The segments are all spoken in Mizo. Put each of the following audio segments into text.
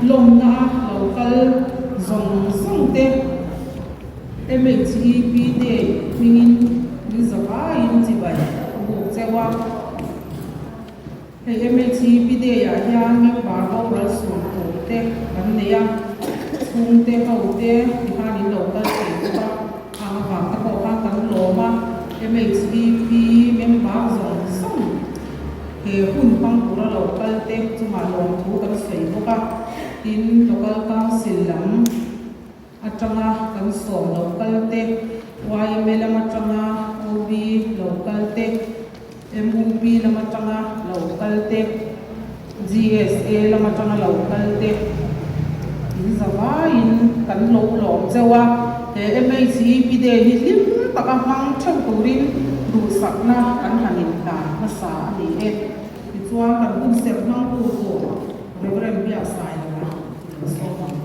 Lawmna lo kal zawng zawng te MHEP Day hmingin min zavaiin chibai a buk cheu a. Hei MHEP Day ah hian member boral sual tur te kan nei a, chhungte ho te tikhan in lo kal thei bawk a, ang avang te pawh khan kan lawm a, MHEP member zawng zawng he hun hmang tura lo kal te chungah lawmthu kan sawi bawk a, tin Local Council lam atanga kan sawm lo kal te, yma lam atanga OB lo kal te, MUP lam atanga lo kal te, GSA lam atanga lo kal te in zavaiin kan lo lawm cheu a, he MHEP Day hi hlim taka hmang theuh turin duhsakna kan han inhlan hmasa a ni e. Tichuan kan hun serh hmangtu tur Reverend Biaksailova kan sawm ang.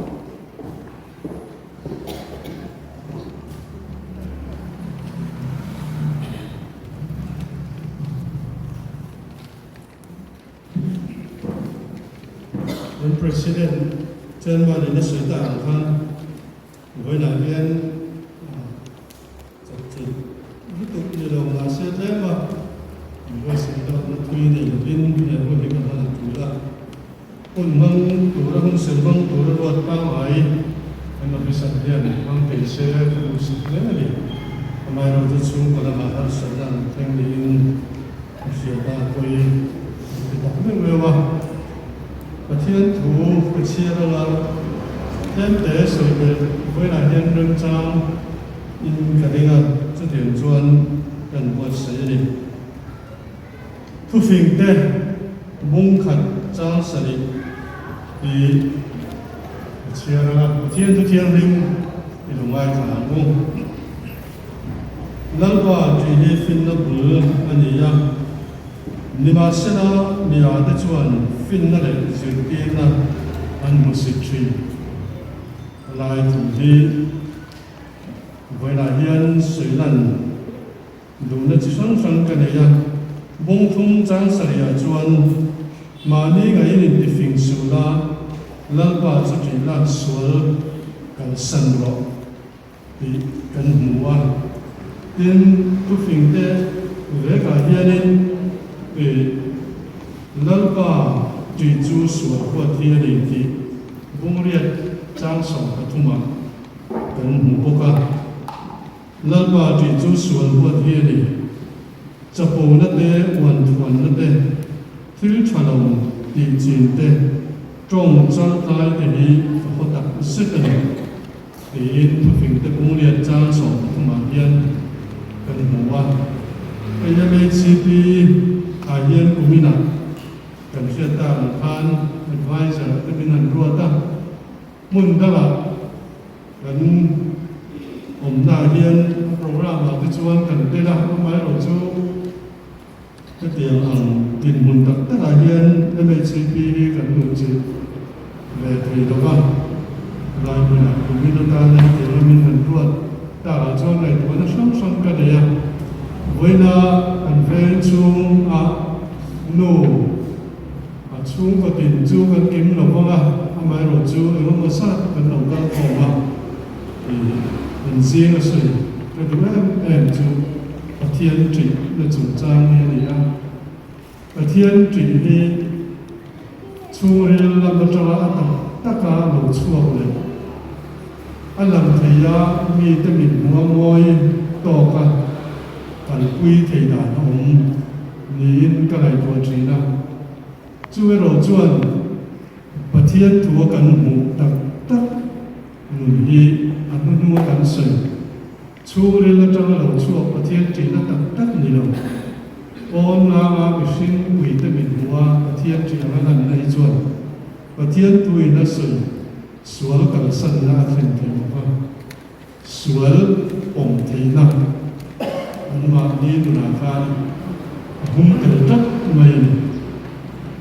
Kan President Chairman in a sawi ta ang khan vawiinah hian chawpchilh lutuk ni lo mahse tlem a inbuatsaih hlawkna thui nei lovin he hun hi ka hman a tul a. Hun hmang tura hun sawi hmang tura ruat pangngai kan officer hian hmang thei se ka duhsak hle a ni. Amaherawhchu chhungkaw lamah harsatna an thleng niin a hriat a, pawi an ti tak meuh meuh a. Pathian thu ka chhiar anga tlemte sawi belh vawiinah hian remchang in ka ring a, chutiang chuan kan buatsaih a ni. Thufing te bung khat chang sarih hi ka chhiar a, Pathian thu thianghlim i lo ngaithla ang u. Lalpa tih hi finna bul a ni a, nimahsela mia te chuan finna leh zirtirna an hmu sit thin. Lai thu hi vawiinah hian sawi lan Duhna chi hrang hrang ka nei a, bawngthum chang sarihah chuan mahni ngaiin intifing suh la, Lalpa chu ṭih lak sual kalsan rawh tih kan hmu a. Tin, thufingte vekah hianin ih Lalpa ṭih chu sual huat hi a ni tih bungriat chang 13ah kan hmu bawk a. Lalpa tih chu sual huat hi a ni. Chapona te, uanthuanna te, thil tha lo tih chin te, tawng chaltlai te hi ka haw tak zet a ni, tiin thufingte Bunglian chang 13 ah hian kan hmu a. AMHCP ah hian kuminah kan hriat tak ang khan Adviser te min han ruat a, hmun dangah Kan awmnaah hian a programme ah te chuan kan tel a, amaherawh chu hetiang ang dinhmun tak takah hian MHCP hi kan luhchilh ve thei lo va, lai hmunah kumin atana hetiang a min han ruat takah chuan ngaihtuahna hrang hrang ka nei a, vawiina kan veng chhunga nu A chhungkaw tin chu kan kim lo vang a, amaherawh chu engemaw zat kan lo kal khawm a, tih in zing a sawi ka duh em em chu Pathian ṭih na chungchang hi a ni a. Pathian ṭih hi chhungril lam atanga a tak taka lo chhuak leh a lang thei a, mite mit hmuh a ngawi tawk a kalpui thei dan a awm. Niin ka ngaihtuah thin a, chu erawh chuan Pathian thua kan hmuh tak tak nun hi a hnuhnunga kan sawi. Chhungril atanga lo chhuak Pathian ṭihna tak tak ni lo. Pawn langa mihring puite min hmuh a Pathian ṭih anga lanna hi chuan Pathian thuin a sawi sual kalsanna a thlen thei lo va. Sual awm theihna anmahni nunah khan a hum tel tlat mai a ni.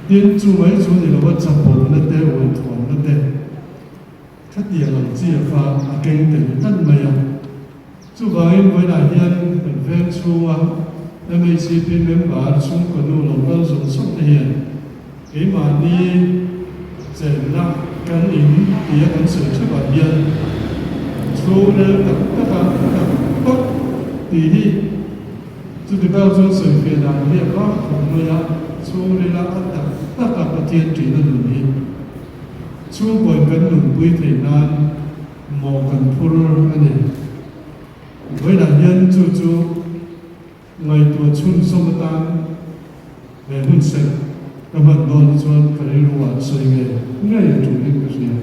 Tin, chu mai chu ni lova chapawhna te, uanthuamna te khatiang ang chi a kha a keng tel tlat mai a. Chuvangin vawiinah hian kan veng chhunga MHCP member chhungkaw nu lo kal zawng zawng te hian keimahni chenna kan. Kan in tia kan sawi theuhah hian chhungril tak taka tak tak tih hi chuti bak chuan sawifiah dan hi a vak khawp mai a, chhungrila a tak taka Pathian ṭihna nun hi chhungkawiin kan nunpui theih nan mawh kan phur a ni. Vawiinah hian chu chu Ngaihtuah chhunzawm atan he hun serh ka hman dawn hi chuan ka rilru ah sawi ngei ngei a tulin ka hria.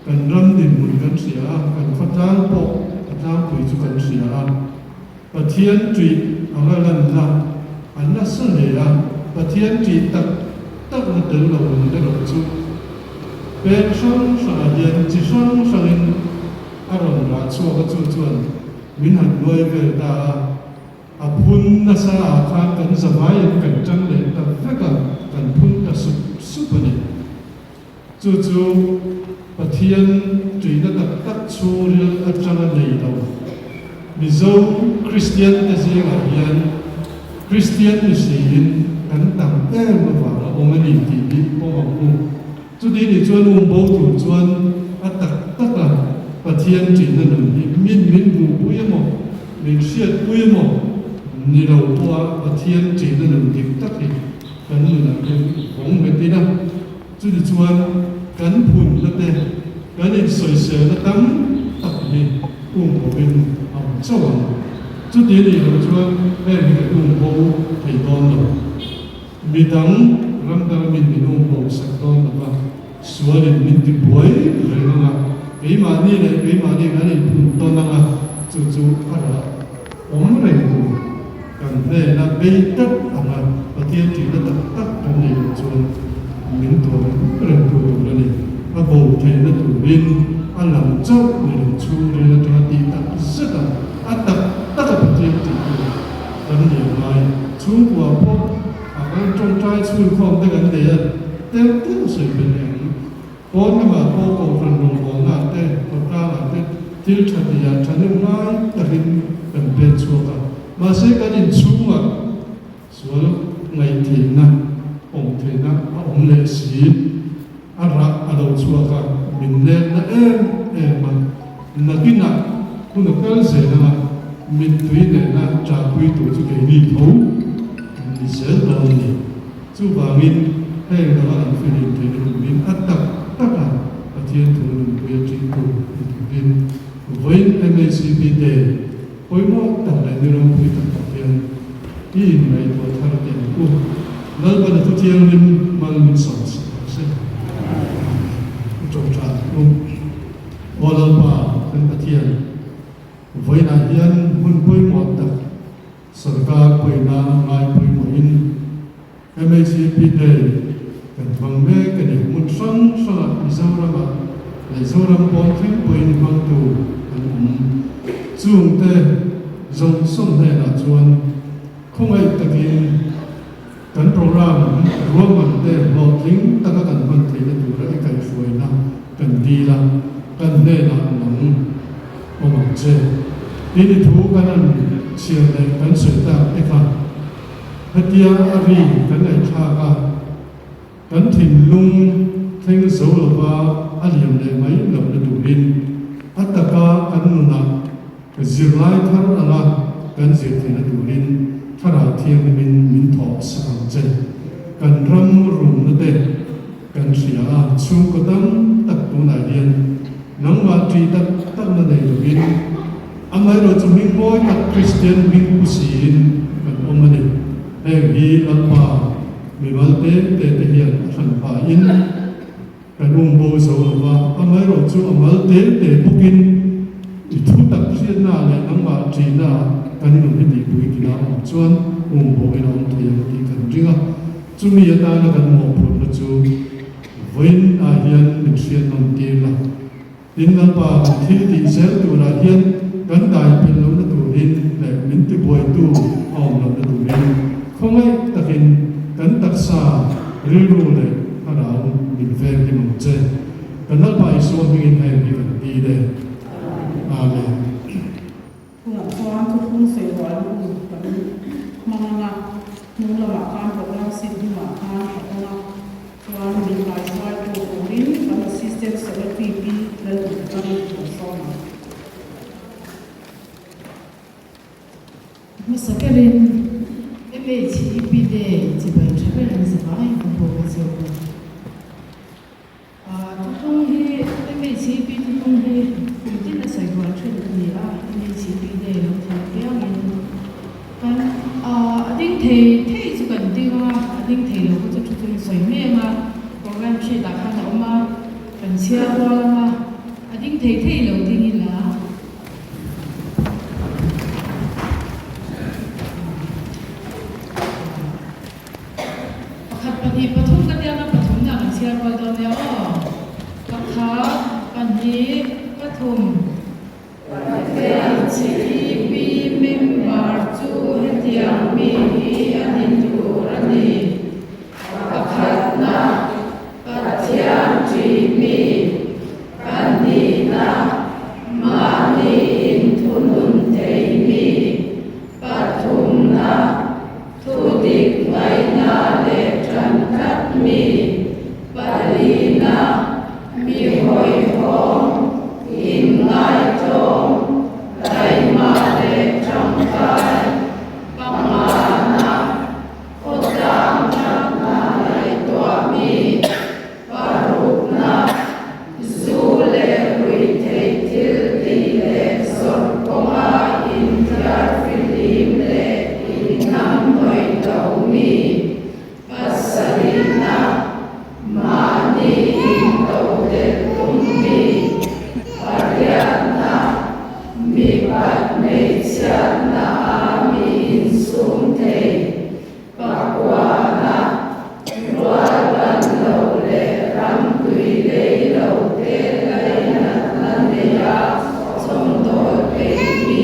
Kan ram dinhmun kan hria a, kan khawtlang pawh a tlangpui chu kan hria a. Pathian ṭih anga lanna a nasa hle a, Pathian ṭih tak takna tel lo nun erawh chu peng hrang hrangah hian chi hrang hrangin a rawn rah chhuak a, chu chuan Min han nuai vel ta a, a phun nasa ah khan kan zavaiin kan tang leh ta vek a, kan phun ta sup sup a ni. Chu chu Pathian tuina tak tak chhungril atanga nei lo Mizo Kristian te zingah hian Kristian ni siin kan tam em avang a awm a ni tih hi pawm ang u. Chuti nih chuan um bo tur chuan a tak tak a, Pathian ṭihna nun hi min min hmuhpui emaw, min hriatpui emaw ni lo pawha Pathian ṭihna nun dik tak hi kan nunah hian vawng nghet ila. Chuti chuan kan phunna te, kan insawiselna tam tak hi um bovin a awm chauh ang. Chuti nih loh chuan heng hi kan um bo thei dawn lo. Midang ram dang min min um bo sak dawn lo va, sualin min ti buai reng ang a, keimahni leh keimahni kan inphun tawn ang a, chu chu a rah awm reng tur kan hnena bei tlat ang a, Pathian ṭihna tak tak kan neih loh chuan min tuar reng tur tur a ni. A bo theihna turin a lang chauh ni lo chhungril aṭanga tih tak zet a, a tak taka Pathian ṭih tur kan ni a ngai. Chhungkua pawh a kal tawngtai chhunkhawm te kan nei a, tel tel sawi belh eng. Pawn lamah pawh kohhran rawngbawlnaah te, khawtlangah te thil tha tihah thahnem ngai takin kan pek chhuak a. Mahse kan inchhungah sual ngaihtheihna, awm theihna a awm leh si. A rah a lo chhuak a, min letna em em a. Nakinah hun a kal zel anga mittui nena ṭahpui tur chu keini tho an ni zel dawn a ni. Chuvangin heng laka an filim theihna turin a tak taka Pathian thu nunpui a ṭihtu ni turin vawiin MHCP te pawimawh tak leh ni ropui tak tak hian i inngaihtuah thar teh ang u. Lalpan a thuthianghlim hmang min sawm sak ang se. Amen. Ṭawngṭai ang u. Aw Lalpa, kan Pathian, vawiinah hian hun pawimawh tak sorkar pawina ngai pawimawhin MHEP Day kan hmang mek a ni. Hmun hrang hrangah Mizoramah leh Zoram pawn thleng pawhin hmangtu an awm. Chungte zawng zawng hnenah chuan khawngaih takin Kan program ruahman te hlawhtling taka kan hman theihna tura i kaihhruaina kan dil a, kan hnenah nang awm ang che. Tin i thu kan han chhiar leh kan sawi tak te kha hetia a ri kan ngaihthlak a, kan thinlung thleng zo lova a liam leh mai lohna turin a taka kan nunah Zirlai thar anga kan zir theihna turin Thlarau Thianghlimin min thawh sak ang che. Kan ram rumna te kan hria a, chhungkaw tam tak tunah hian nangmah ṭih tak takna nei lovin amaherawhchu hming mawi tak Kristian hming pu siin kan awm a ni. Heng hi Lalpa mimal te te te hian a hran pahin, Kan um bo zo lo va, amaherawhchu a mal te te bawkin i thu tak hriatnaah leh nangmah ṭihnaah kan nun hi tihpui tina awm chuan um boin a awm thei ang tih kan ring a. Chumi atana kan mawhphurhna chu vawiin ah hian min hriat nawm tir la. Tin, Lalpa, kan thil tih zel turah hian kan dai pel lohna turin leh min tibuaitu a awm lohna turin khawngaih takin kan taksa, rilru leh thlarau min veng him ang che. Kan Lalpa Isua hmingin heng hi kan ti le. Amen. Tunah chuan thuthlung sawi rual hun kan hmang ang a, hnung lamah khan program seat hnungah khan a awm a, chuan min kaihruaitu turin kan assistant. Assistant Secretary Pi Lalduhthari lo sawm ang. Hmasa berin MHEP Day chibai tha ber an zavai ka pawh ka cheu a. Thuthlung hi MHEP thuthlung hi kum tin a sawi kual thin a ni a, MHEP Day lo thlen apiangin kan a ding thei thei chu kan ding a, a ding thei lo kha chu thu chu sawi mai ang a, program sheet ah khan a awm a, kan chhiar rual ang a, a ding thei thei lo ding ila. Pakhat, pahnih, pathum ka tiang a, pathumna kan chhiar rual dawn nia aw. Pakhat, pahnih, pathum. MHEP member chu hetiang mi hi a ni tur a ni. Pakhatna, Pathian ṭih mi. Pahnihna, mahni inthunun thei mi. Pathumna, thu dik ngaihna leh ṭan tlat mi. Palina, mi hawihhawm, inngaihtlawm, taima leh ṭangkai. Pangana, khawtlang ṭhatna ngaihtuah mi. Parukna, zu leh ruihtheih thil tih leh zawrh kawnga inthiar fihlim leh inhnamhnawih lo mi. Pasarihna, mahni intodelh tum mi. Pariatna, mipat hmeichhiatna a mi insum thei. Pakuana, rual ban lo leh ram tui lei lo te lainatna neia chawmdawl peih mi.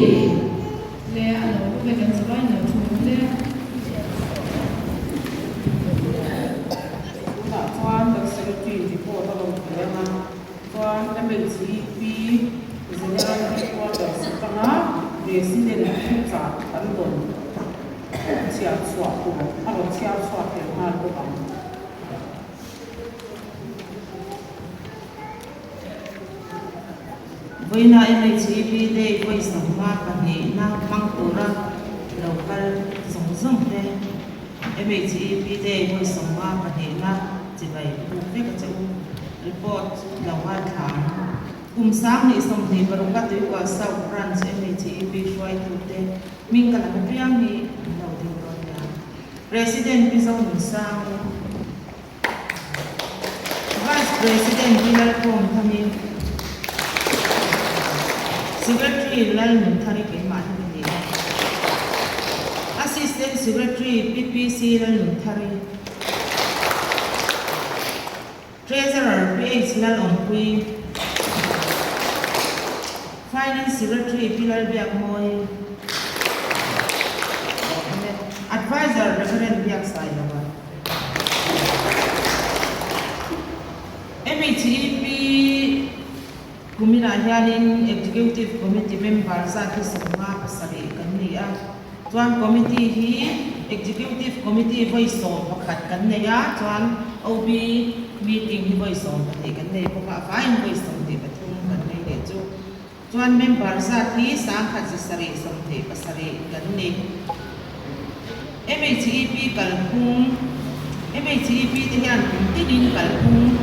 Le a lo awm e kan zavai lo thu le. Tunah chuan kan Secretary report a rawn pe ang a, chuan MHEP General Headquarters atanga President thuchah kan dawn. Chhiar chhuah tur a rawn chhiar chhuak tel nghal bawk ang. Vawiina MHEP Day vawi sawmnga pahnihna hmang tura lo kal zawng zawng te MHEP Day vawi sawmnga pahnihna chibai buk vek a che u. Report lo ngaithla ang. Kum 2026 a Tuikual South Branch MHEP hruaitute Hming ka lam apiang hi an lo ding dawn nia. President Pi Zonunsangi, Vice President Pi Lalkhawmthami, Secretary Lalnunthari keimah hi ka ni a, Assistant Secretary Pi PC Lalnunthari, Treasurer Pi H Lalawmpui, Finance Secretary Pi Lalbiakmawi, Adviser Reverend Biaksailova, MHEP kuminah hianin Executive Committee member zat hi 57 kan ni a, chuan Committee hi Executive Committee vawi 11 kan nei a, chuan OB meeting hi vawi 12 kan nei bawk a, a vaiin vawi 23 kan nei leh chu. Chuan member zat hi 1727 kan ni. MHEP kalphung MHEP te hian kum tinin kalphung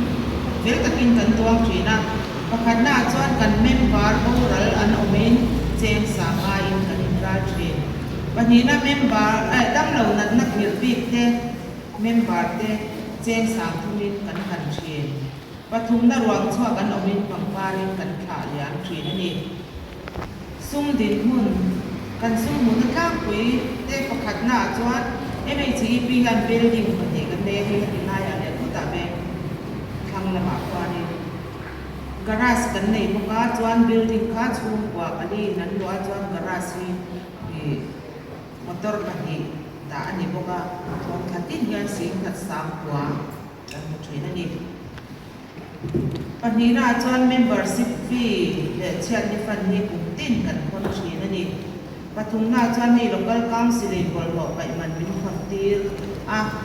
fel takin kan tuang thin a, pakhatnaah chuan kan member boral an awmin cheng sangaiin kan inral thin. Pahnihna member eh damlo natna khirh bik te member te cheng sang thumin kan han thin. Pathumna ruang chhuak an awmin pangparin kan thlah liam thin a ni. Sum dinhmun, Kan sum hmuhna tlangpui te pakhatnaah chuan MHEP hian building pahnih kan nei a, hei heti laiah leh khutah veng thlang lamah khuanin garage kan nei bawk a, chuan building kha chhungkua pali in an luah a, chuan garage hi ih motor pahnih dah a ni bawk a, chuan thla tin hian singkhat sangkua kan hmu thin a ni. Pahnihnaah chuan membership fee leh chhiatni fund hi kum tin kan khawn thin a ni. Pathumnaah chuan hei local council in bawlhhlawh paih man min khawn tir a,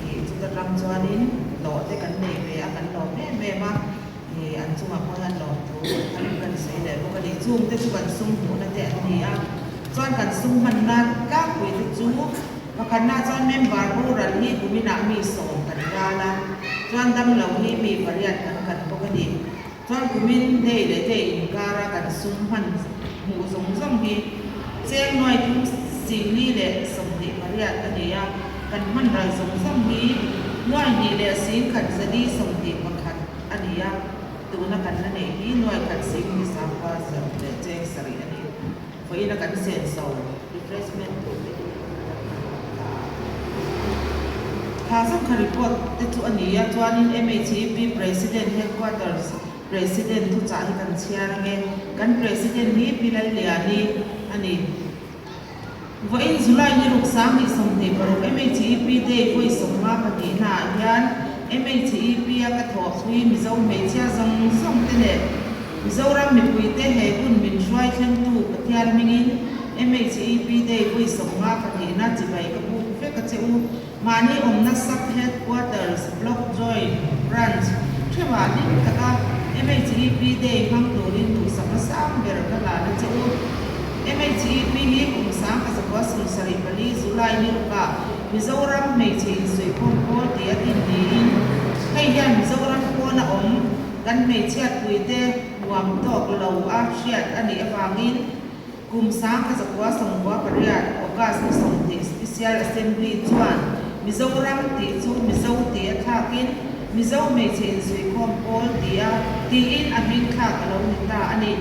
ih chuta tang chuanin hlawh te kan nei ve a, kan lawm em em a. Ih. bawk a ni. Chungte chu kan sum hmuhna te an ni a, chuan kan sum hmanna tlangpui te chu pakhatna chuan member boral hi kuminah mi sawm kan ral a, chuan damlo hi mi pariat kan kan bawk a ni. Chuan kumin day leh day inkara kan sum hman hmuh zawng zawng hi cheng nuai thum singli leh 28 a ni a, kan hman ral zawng zawng hi nuai hnih leh singkhat zali 21 a ni a. Tuna kan la neih hi nuai khat sing ni sangkua zarh leh cheng sarih a ni. Vawiina kan senso, refreshment, tur te hi kan la hman bawk ta a. Thla zawng kha report te chu a ni a, chuanin MHEP President Headquarters President thuchah hi kan chhiar ange. Kan President hi Pi Lalliani a ni. Vawiin July ni ruk 2026 MHEP Day vawi 52 ah hian MHEP a ka thawhpui Mizo hmeichhia zawng zawng te leh Mizoram mipui te he hun min hruai thlengtu Pathian hmingin MHEP Day vawi 52 na chibai ka buk vek a che u. Mahni awmna Sub Headquarters Block Joint Branch theuhah hlim taka MHEP Day hmang turin duhsakna sang ber ka hlan a che u. MHEP hi kum 1974 July ni rukah Mizoram hmeichhe insuihkhawm pawl tih a din niin hei hian Mizoram pawna awm kan hmeichhiatpuite nuam tawk lo a hriat a nih avangin Kum 1998 August ni 20 Special Assembly chuan Mizoram tih chu Mizo tih a thlakin Mizo hmeichhe insuihkhawm pawl tia tiin a hming thlak a lo ni ta a ni.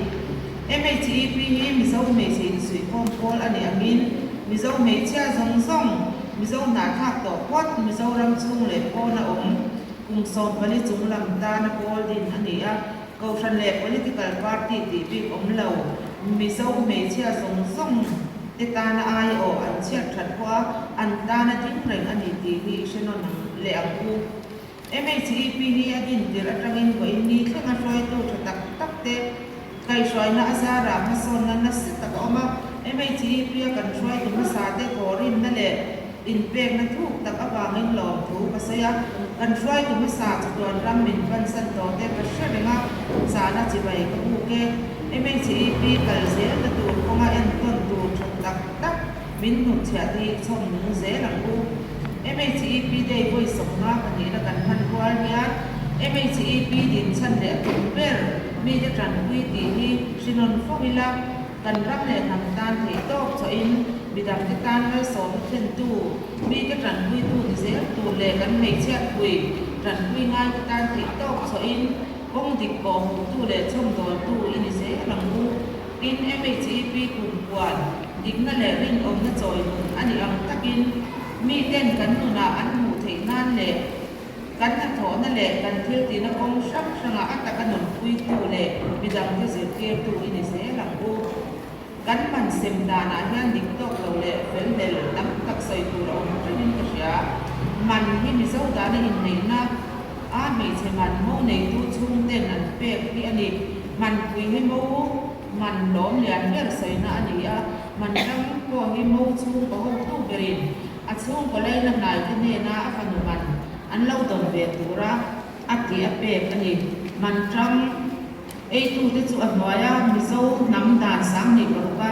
MHEP hi Mizo hmeichhe insuihkhawm pawl a nih angin Mizo hmeichhia zawng zawng, Mizo hnahthlak tawh phawt, Mizoram chhung leh pawna awm kum 14 chung lam tana pawl din a ni a. Kohhran leh political party tih bik awm lo, Mizo hmeichhia zawng zawng te tana aiawh an chhiat that pawh a, an tana ding reng a ni tih hi i hre nawn ang leh ang u. MHEP hi a din tirh atangin vawiin ni thlenga hruaitu tha tak tak te kaihhruaina a zarah hmasawnna nasa tak a awm a, MHEP a kan hruaitu hmasa te thawhrimna leh Inpekna thuk tak avangin lawmthu ka sawi a, kan hruaitu hmasa chatuan ram min pansan tawh te ka hre reng a, zahna chibai ka buk e. MHEP kal zelna tur kawnga entawn tur tha tak tak min hnutchhiah te hi chhawm nung zel ang u. MHEP Day vawi 52 na kan hman rual hian MHEP dinchhan leh a tum ber mite tanpui tih hi hri nawn fo ila, Kan ram leh hnam tan theih tawk chawhin midangte tan malsawmna thlentu, mite tanpuitu ni zel tur leh kan hmeichhiatpui tanpui ngaite tan theih tawk chawhin kawng dik kawhhmuhtu leh chhawmdawltu i ni zel ang u. Tin, MHEP kumpuan dikna leh rinawmna chawi nun a nih ang takin miten kan nunah an hmuh theih nan leh Kan hnathawhna leh kan thiltihna kawng hrang hrangah a taka nunpuitu leh midangte zirtirtu i ni zel ang u. Kan man sem danah hian dik tawk lo leh fel hlel tam tak sawi tur a awm teuhin ka hria. Man hi Mizo dana inneihna a hmeichhe man mo neitu chhungten an pek hi a ni. Manpui hi mo man lawm lian ber sawina a ni a, man ram pawh hi mo chhungkaw hotu berin A chhungkaw laina hnaite hnena a fanu man an lo dawn ve tura a tih a pek a ni. Man tang eitute chu a hnuaia Mizo hnam dan 26 a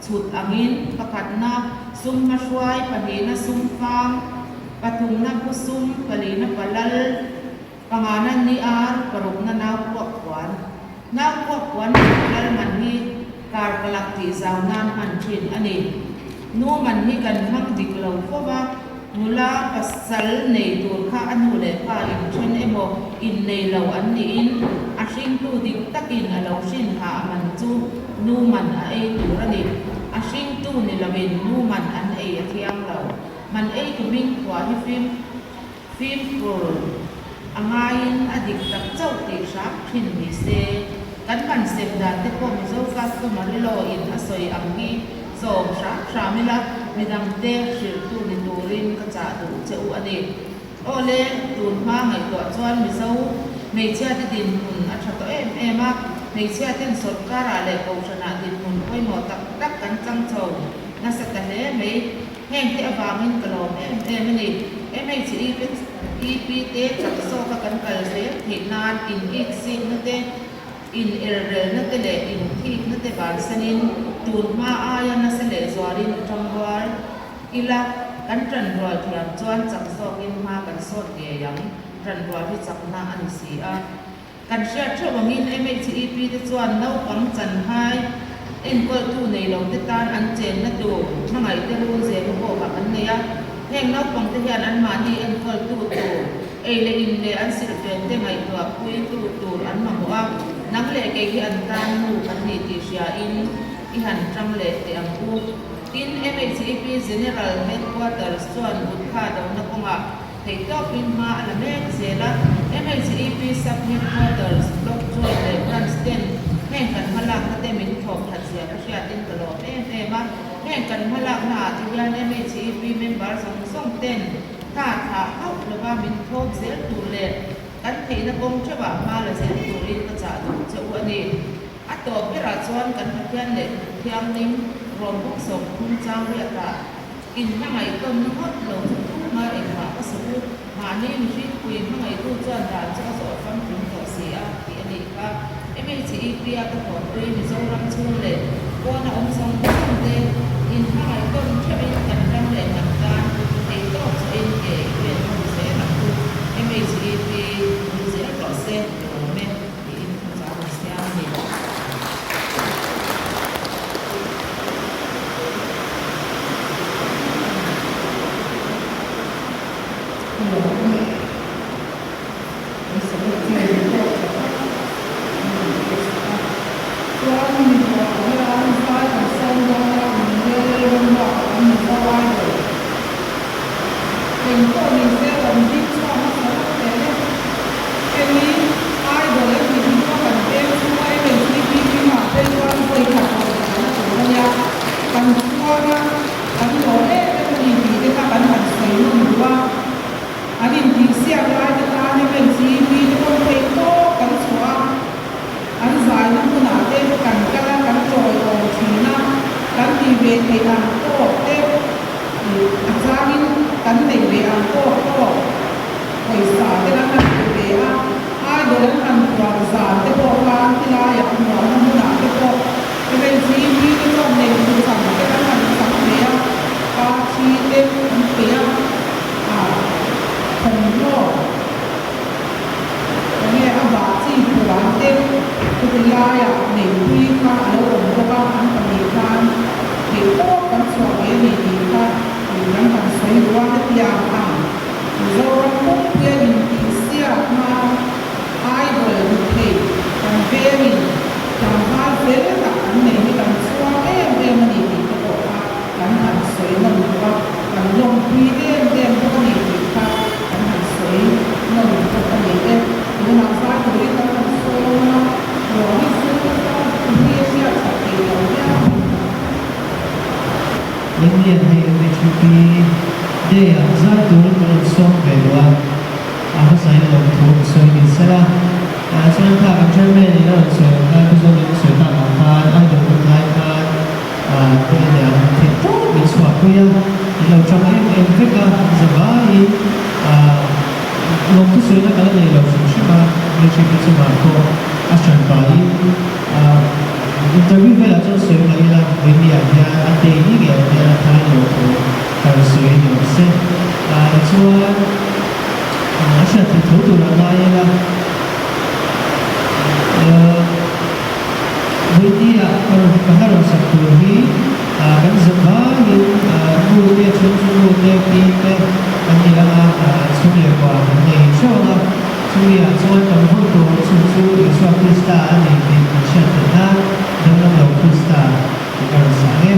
chhut angin pakhatna sum hmahruai, pahnihna sum fang, pathumna pu sum, palina palal, pangana ni ar, parukna nau puak puan. Nau puak puan leh palal man hi kar kalak tih zau nan hman thin a ni. Nu man hi kan hmang dik lo fo va, nula pasal nei tur kha a nu leh pa inthen emaw innei lo an niin a hringtu dik takin a lo hrin hah man chu nu man a ei tur a ni. A hringtu ni loin nu man an ei a thiang lo. Man ei tu hming phuah hi fim Fimkhur a ngaiin a dik tak chauh tih hram thin ni se. Kan man sem dan te pawh Mizo customary law in a sawi ang hi zawm hram hram ila midangte hrilhtu ni turin ka chah duh che u a ni. Awle, tun hma ngaihtuah chuan Mizo hmeichhiate dinhmun a tha tawh em em a, hmeichhiaten sawrkarah leh kohhranah dinhmun pawimawh tak tak kan chang chho nasa ta hle mai. Heng te avangin ka lawm em em a ni. MHEP te chak zawka kan kal zel theih nan in it sikna te, In errelna te leh inthikna te bansanin tun hma aia nasa leh zualin tangrual ila, kan tanrual thiam chuan chak zawkin hma kan sawt ngei ang. Tanrual hi chakna a ni si a. Kan hriat theuh angin MHEP te chuan naupang chanhai enkawltu nei lo te tan an chenna tur hmangaihte run zema bawkah kan nei a. Heng naupang te hian anmahni enkawltu tur, ei leh in leh an silhfen te ngaihtuah puitu tur an mamawh a, nang leh kei hi an tan nu kan ni tih hriain i han tang leh teh ang u. Tin, MHEP General Headquarters chuan Buddha dona kawngah theihtawpin hma a la mek zel a, MHEP Sub Headquarters, Block Joint leh Branch ten heng kan hmalakna te min thawk that zia ka hriatin ka lawm em em a. Heng kan hmalakna ah te hian MHEP member zawng zawng ten ta thlah hauh lova min thawk zel tur leh kan theihna kawng theuhah hma la zel turin ka chah duh che u a ni. A tawp berah chuan kan Pathian leh Thianghlim Rawmbuk 30 chang riatah in hmangaihtawnna ngawt lo chu tumah engmah ka sawi u, mahni mihringpui hmangaihtu chuan dan chu a zawh famkim tawh si a tih a nih kha. MHEP-a ka thawhpui Mizoram chhung leh pawna awm zawng zawng te in hmangaihtawn theuhin kan ram leh hnam tan theihtawp chhuahin ke i pen ho zel ang u. MHEP vul zel rawh se, ka lawm e tiin thuchah rawn siam a ni. An intihsiak lai te tan MHEP te pawn theih tawp kan chhuah a, an zaina hmunah te kan kal a, kan tawiawm thin a, kan tih ve theih ang tawk te ih a changin kan neih ve ang tawk tawk pawisa te kan han pe ve a, idol an han puan zan te pawh khan tilaiah hmuahna hmunah te pawh MHEP te chuan neih duhchang te kan han chang ve a, parthi te an pe a. A thawmhnaw enge a bah chi puan te chuti laiah neihpui kha a lo awm bawk a, an pahnih khan theihtawp kan chhuah ve a ni tih kha tih kan han sawi duh a, hetiang ang Mizoram pumpuia intihsiakna idol ni thei kan vengin tlangval fel tak an nei hi kan chhuang em em a ni tih te pawh kha kan han sawi nawn duh a, kan lawmpui em em bawk a ni tih kha kan han sawi nawn bawk a ni e. Tunah zai turin kan han sawm a, ruang hi chu mi a hriat that thei lo viau a ni. Indian hei MHP Day ah zai turin kan rawn sawm ve duh a, a hmasain lawmthu ka sawi ni sela. Chuan kha kan chairman in a rawn sawi ang khan, Pu Zawlin a sawi tak ang khan idol hun lai khan, Te ania theih tawp min chhuah pui a, in lo tang em em vek a, zavaiin lawmthu sawina ka la nei lo hrim hrim a, Military chungah pawh a hran pahin interview velah chuan sawi mai ila, Vawimia hian a day ni ngei hian a tharin lawmthu ka rawn sawi ni awm se, chuan a hriat theih tho turah ngai ila. Vawinia ka rawn ka hla rawn sak tur hi kan zep vangin nu te chhung chu nu te pi te kan ni lang a, chhung leh kua kan nei theuh ang a, chumi ah chuan kan vawn tur awm chhun chu Isua Krista a ni tih kan hriat theih nan danglam lo Krista tih ka rawn sa e.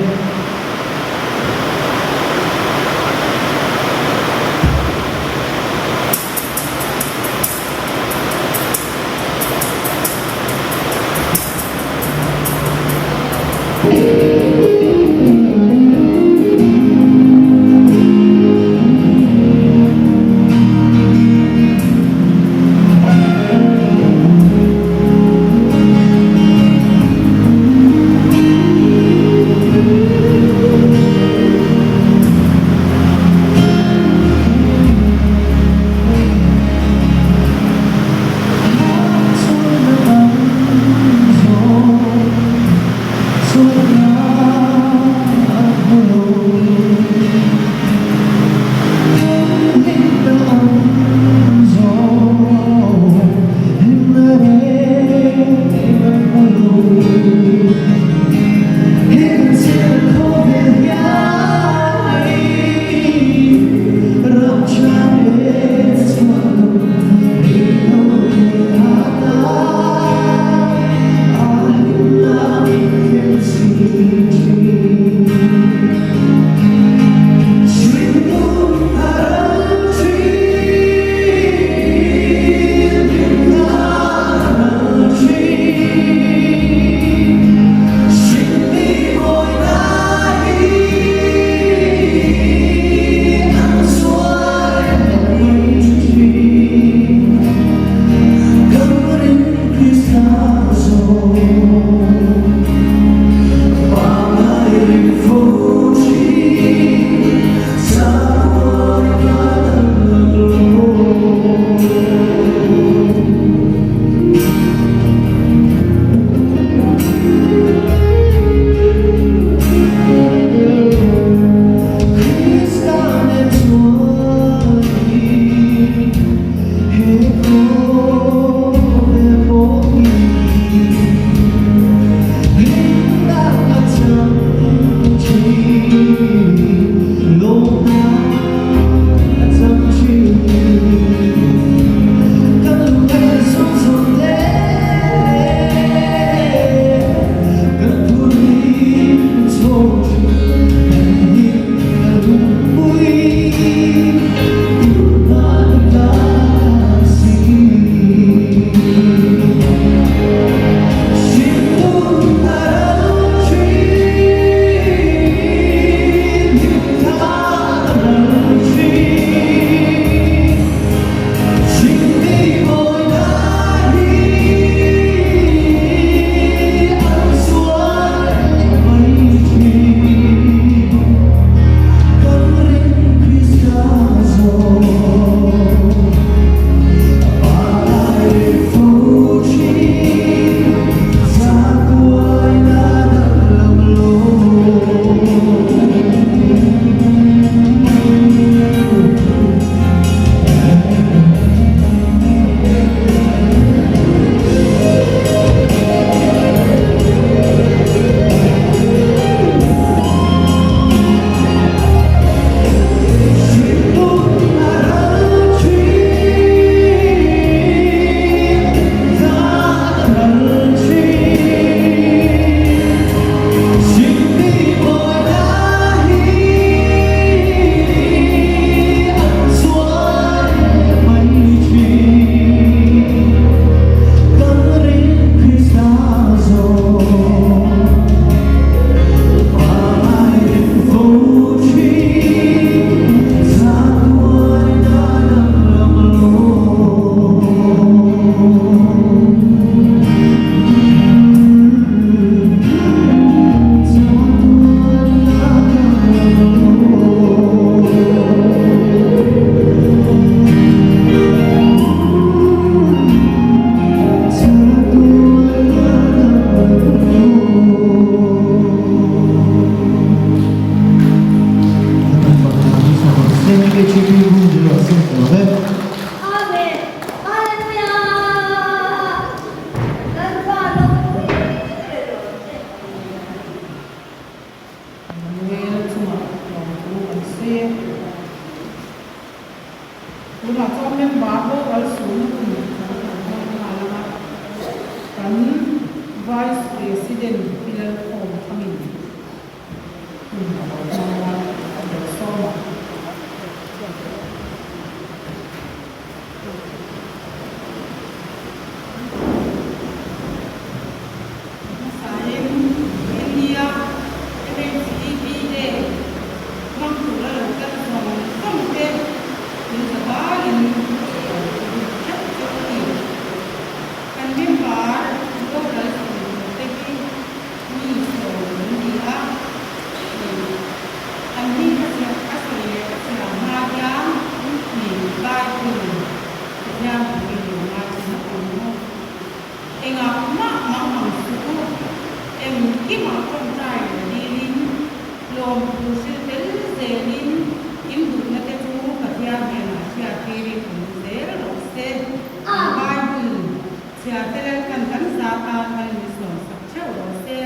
President Pi Lalkhawmthangin hun a lo hmang a, a lo sawm a. Hmasain India MHEP Day hmang tura lo kal zawng zawng te min zavaiin lo lut theuh chu a ni. Kan member boral sawi tur te hi mi sawi an ni a, an hming a ziak a sawi leh a chhiar hma hian mi Bible Pathian thu hi lo ngaithla ngat ang maw? Engah mah mang ang suh u, engkimah tawngtai leh dilin, lawmthu hrilh tel zelin in duhna te chu Pathian hnenah hriattirin awm zel rawh se. An Bible chhiar te Lalpan kan za tan mal min sawmsak theuh rawh se.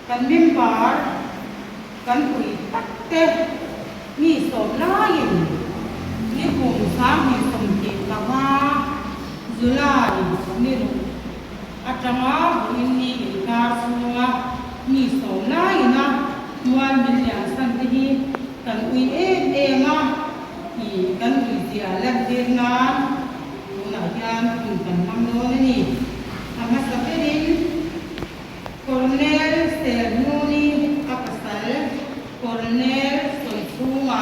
Kan member kan ui tak te mi sawm laiin ni kum 2025 July ni ruk atanga vawiin ni inkar chhunga mi sawm laiin a mual min lian san te hi kan ui em em a, ih kan ui zia lantir nan tunah hian hun kan hmang dawn a ni. A hmasa berin Colonel Serhnuni a pasal Colonel Sawichhunga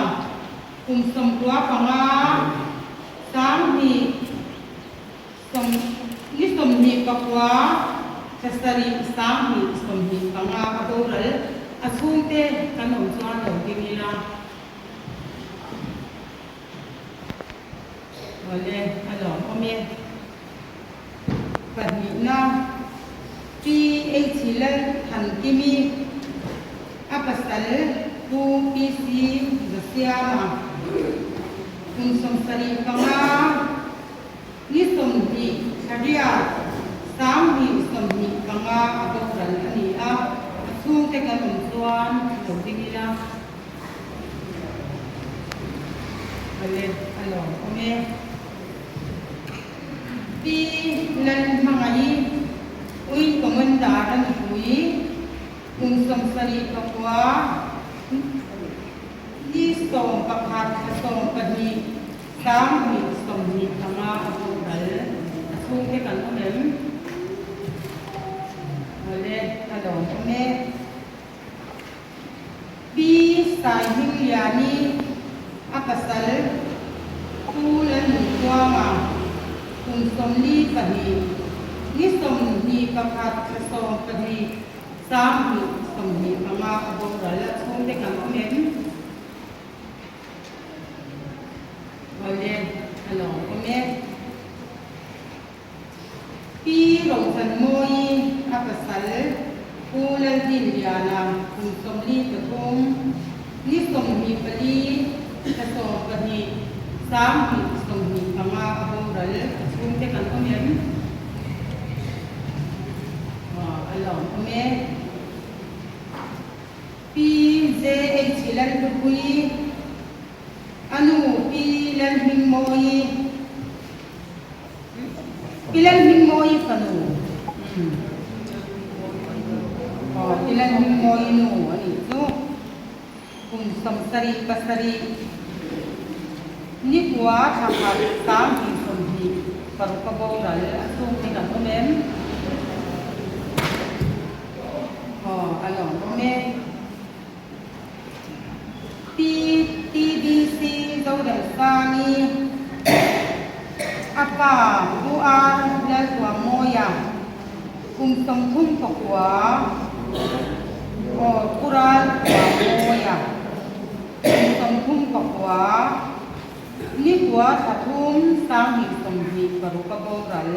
kum 95 sang hnih sawm ni 29 thla sarih 2025 a boral a chhungte kan awm chuan lo ding ila. Awle a lawmawm e. Pahnihna, Pi H Lalthankimi, a pasal Pu PC Zasiama, kum 75, ni 20 thla riat, 2025 a boral a ni a, a chhungte kan awm chuan lo ding ila. Awle a lawmawm e. Pi Lalhmangaih Uin Commander a nupui kum 79 ni 11 thla 12 2025 a boral a chhungte kan awm em? Awle a lawmawm e. Pi Saihmingliani a pasal Pu Lalnunkuanga kum 42 ni 21 thla 12 2025 a boral a chhungte kan awm em? Awle a lawmawm e. Pi Rochanmawii a pasal Pu Laldinliana kum 43, ni 24 thla 12 2025 a boral a chhungte kan awm em? A lawmawm e. Pi JH Lalhlupuii a nu Pi Lalhmingmawii Pi Lalhmingmawii fanu Aw Pi Lalhmingmawii nu a nih chu kum 77 ni kua thla khat 2026 a boral a chhungte kan awm em? Aw a lawmawm e. Pi TBC Zodamsangi a pa Pu R Laltuammawia kum 39 aw Pu Raltuammawia kum 39 ni kua thla thum 2026 a boral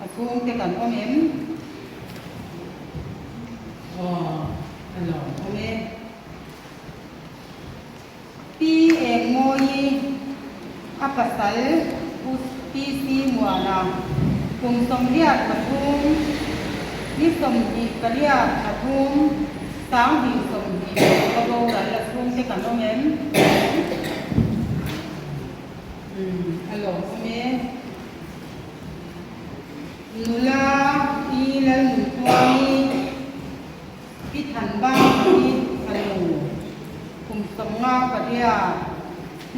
a chhungte kan awm em? Aw a lawmawm e. Pi Engmawii a pasal Pu PC Muana kum 83 ni 28 thla thum 2026 a boral a chhungte kan awm em? Umm a lawmawm e.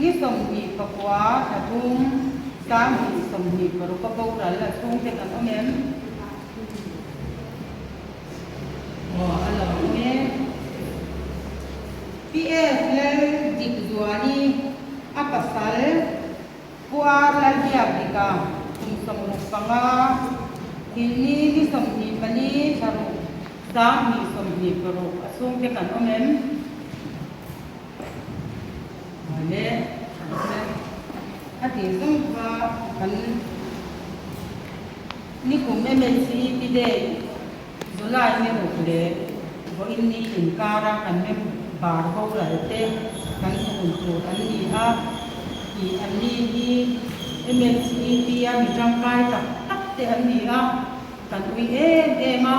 Ni 29 thla thum 2026 a boral a chhungte kan awm em? Aw a lo awm e. PF Lal Dik Zuali a pasal Pu Ar Lal Biak Dika kum 65, Thilni ni 24 thla ruk 2026 a chhungte kan awm em? Mawle a tih zawng kha kan nikum MHCEP Day July ni ruk leh vawiin ni inkara kan member boral te kan sun tur an ni a tih an ni hi MHCEP a mi tangkai tak tak te an ni a. Kan ui em em a,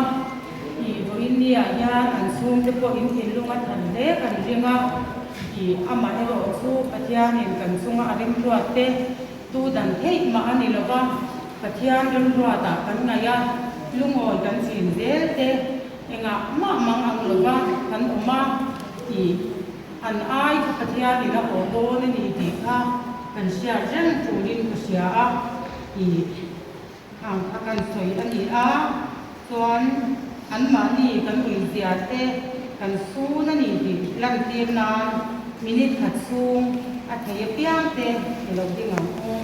i vawiin niah hian an chhungte pawh in thinlung a than hle kan ring a, i amaherawh chu Pathianin kan chunga a remruat te tu dan theih mah a ni lo va, Pathian remruatah kan ngaih a, lungawi kan chin zel te engah mah mang ang lo va kan awm a, i an ai kha Pathianin a awh dawn a ni tih kha kan hriat reng turin ka hria a, i. Ang kha kan sawi a ni a, chuan anmahni kan uizia te kan sun a ni tih lantir nan minute khat chhung a thei apiang te i lo ding ang u.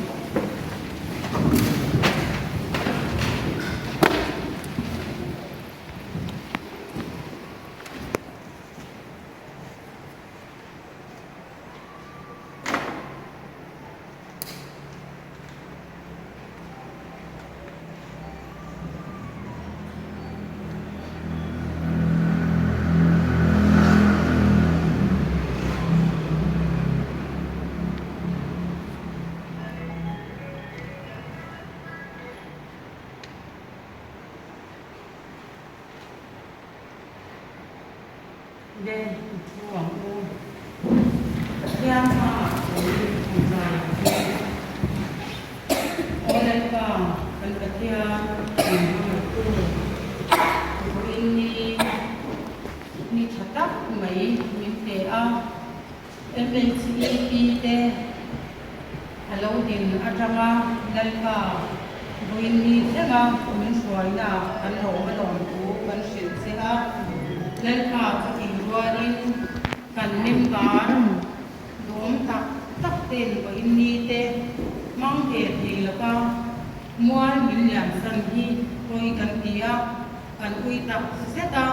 Le i thu ang u. Pathian hmaah pawhin an zai ang che. Aw Lalpa, kan Pathian, min hmangaihtu, vawiin ni ni tha tak mai min pe a. MHEP te a lo din atanga Lalpa vawiin ni thlenga min hruainaah kan lawm a lawm thu kan hrilh che a. Lalpa chutih rualin kan member duhawm tak tak ten vawiin ni te hmang ve thei lova mual min liansan hi pawi kan ti a. Kan ui tak zet a,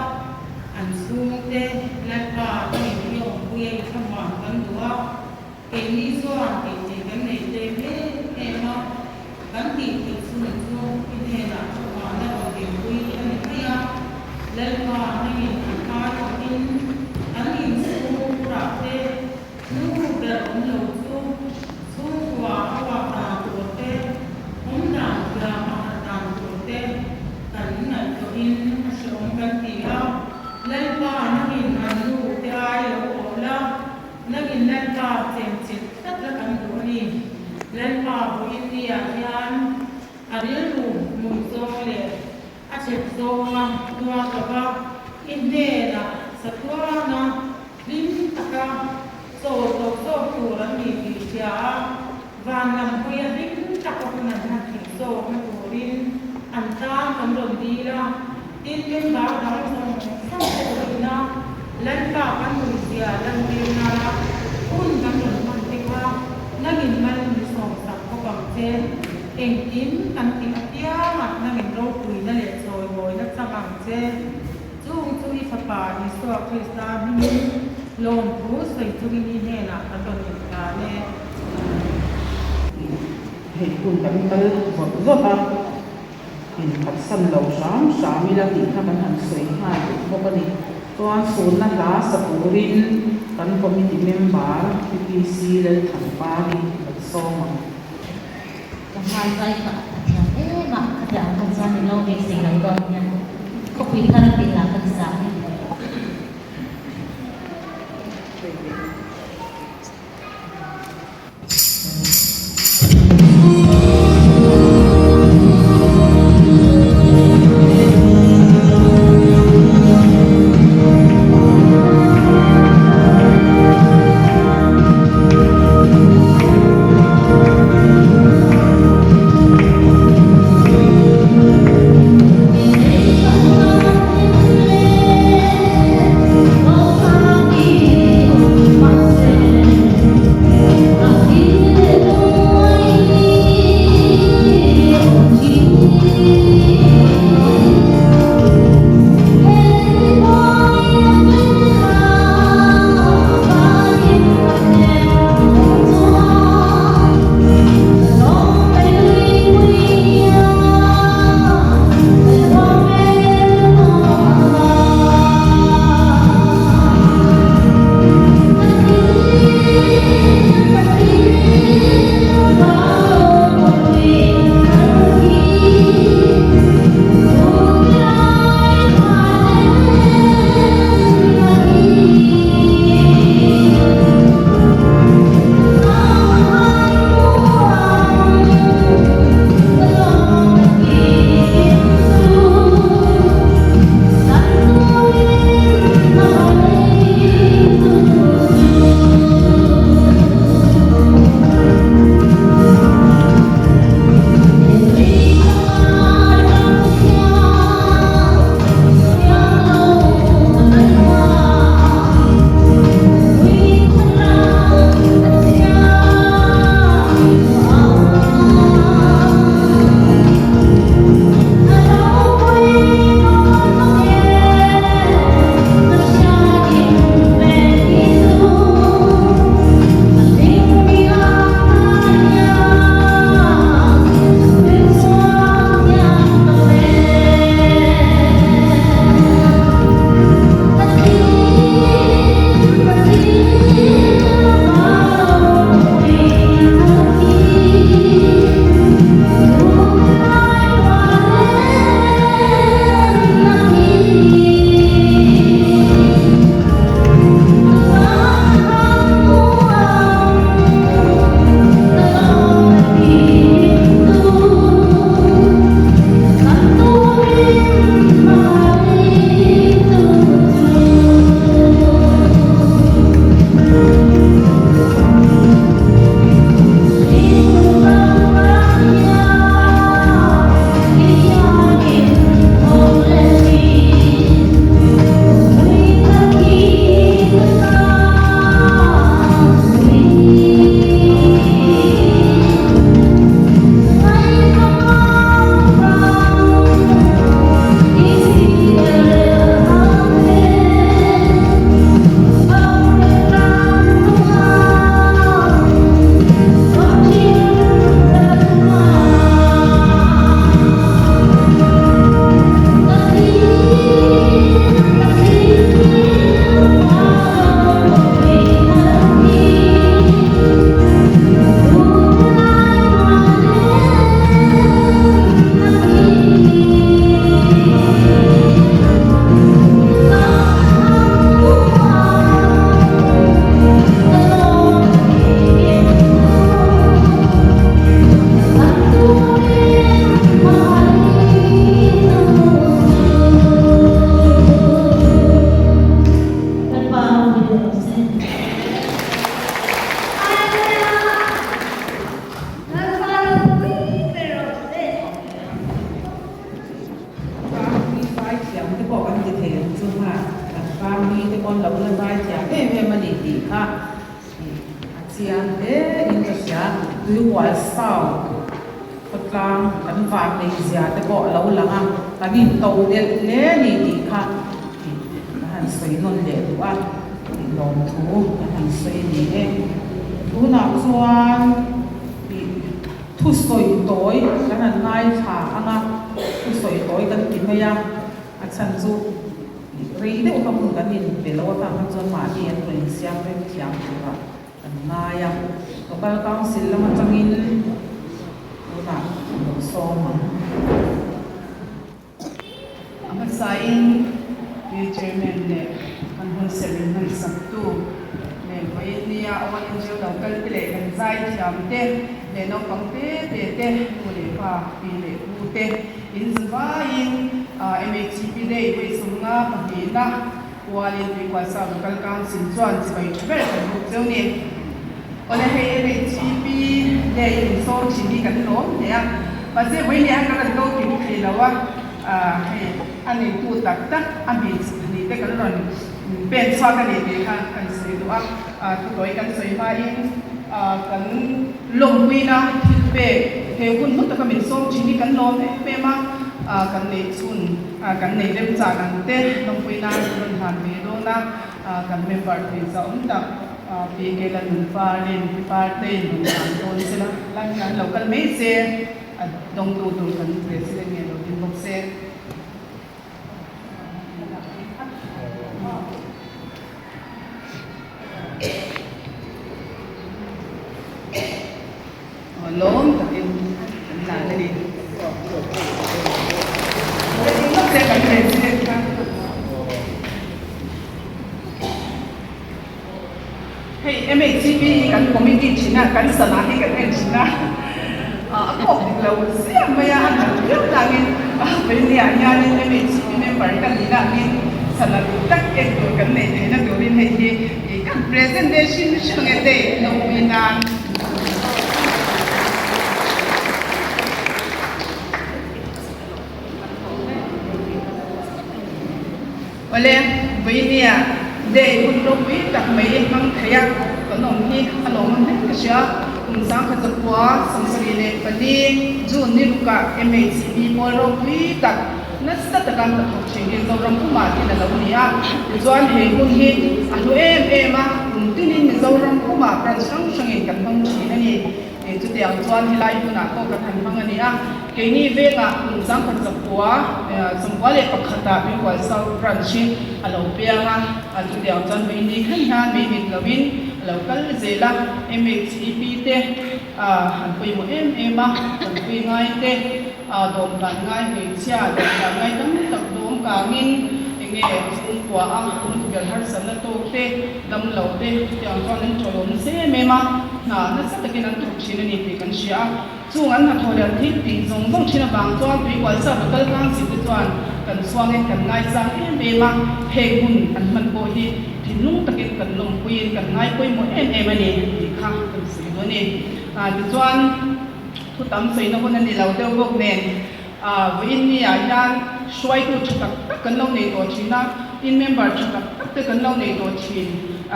an chhungte Lalpa ka in hi awmpui a i thlamuan kan duh a, keini chuan tih theih kan nei tlem em em a, kan tih theih chhun chu i hnenah thlamuanna rawn dinpui a ni mai a, Lalpa hmingin an ai awhin an inchhungkurah te nu ber awm lo chu chhungkua a uap dan tur te, awm dan thiam a harh dan tur te kan ngaihtuahin a hrehawm kan ti a. Lalpa nangin an nu te ai lo awh la, nangin Lalpa chenchilh tlat la kan duh a ni. Lalpa vawiin niah hian a rilru hmui zawng leh a chep zawnga tuar lova i hnenah satuana Hlim taka chaw tawh zawk tur an ni tih hria a, van lam hawia hlim taka hun an han theih zawkna turin an tan kan rawn dil a, tin member dang zawng zawng te pawhin a Lalpa kan nunzia lantir nana hun kan rawn hman te kha nangin mal min sawmsak bawk ang che. Engkim kan tih apiangah nangin ropuina leh chawimawina chang ang che. Chung chu i Fapa Isua Krista hmingin lawmthu sawi chungin i hnenah kan rawn intan e. Hei hun kan kal zawt zawt a, inphatsan lo hram hram ila tih kha kan han sawi nghal duh bawk a ni. Chuan sunna hla sa turin kan committee member PPC Lalthanpari kan sawm ang. Ka hmai zai kha a thiam em a, khatiang ang khan chuan ilo beisei lo dawn hian khawpui thar a tih lah ka ti zah mai. Tuikual South khawtlang kan vannei zia te pawh a lo lang a, kan into delh hle a ni tih kha ka han sawi nawn leh duh a, lawmthu ka han sawi a ni e. Tunah chuan ih thusawi tawi kan han ngaithla ang a, thusawi tawi kan ti mai a, a chhan chu rei deuh kha hmun kan inpe lo avang kha chuan mahni an rawn insiam rem thiam turah Kan ngai a, Local Council lam atangin tunah lo sawm ang. A hmasain Pi Chairman leh kan hun serh in hman saktu leh vawiin nia All India lo kal te leh kan zai thiam te leh naupang te te te nu leh pa pi leh pu te in zavaiin MHCP Day vawi sawmnga pahnihna Kualin Tuikualsa Local Council chuan chibai tha ber kan buk cheu ni. Awle hei MHCP leh in sawm thin hi kan lawm hle a, mahse vawiin ah kan rawn ko kim thei lo a, hei a neitu tak tak a hmeichhe pahnih te kan rawn pen chhuak a ni tih kha kan sawi duh a, thutawi kan sawi hmain kan lawmpuina thil pek he hun hlu taka min sawm thin hi kan lawm em em a, kan neih chhun. Kan nei remchang ang te lawmpui nan kan rawn han ve dawn a, kan member thei za awm tak Pi Kela Nunparin, Pi Parteiin rawn han dawn se la, lai hian an lo kal mai se, a dawngtu tur kan President nge lo ding bawk se. Lawm takin kan lan a ni. Hei MHCP hi kan committee thin a, kan sana hi kan en thin a, a kawk dik lo ziah mai a, a nalh viau tlangin Vainia hianin MHCP member ka nih na angin sana duh tak en tur kan neih theihna turin hei hi kan present ve hrim hrim ang e day lawmpui nan. Awle, Vawinia Day hun ropui tak mai hmang thei a kan awm hi a lawmawm hle ka hria. Kum 1964 June ni rukah MHCP pawl ropui tak nasa taka ka thawk thin hi Zoram pumah tin a lo ni a. Tichuan he hun hi a hlu em em a, kum tinin Mizoram pumah branch hrang hrangin kan hmang thin a ni. Chutiang chuan helai hunah pawh kan han hmang a ni a, keini vengah kum 1991 ah Tuikual South Branch hi a lo piang a, chutiang chuan meini thleng hian mei mit lovin a lo kal zel a, MHEP te an pawimawh em em a, tanpui ngai te, dawmkan ngai hmeichhia, dawmkan ngai tam tak dawm kangin enge chhungkua a tumtuber harsatna tawk te, Damlo te chutiang chuan an tawlawm nasa em em a, hna nasa takin an thawk thin a ni tih kan hria a. Chung an hnathawh leh an thil tih zawng zawng thin avang chuan tuikual sa local council te chuan kan chhuangin kan ngaisang em em a, heng hun an hman pawh hi thinlung takin kan lawmpuiin kan ngai pawimawh em em a ni tih kha kan sawi duh a ni. Tichuan thu tam sawina hun a ni lo deuh bawk nen Vawiin ni ah hian hruaitu tha tak tak kan lo nei tawh thin a, in member tha tak tak te kan lo nei tawh thin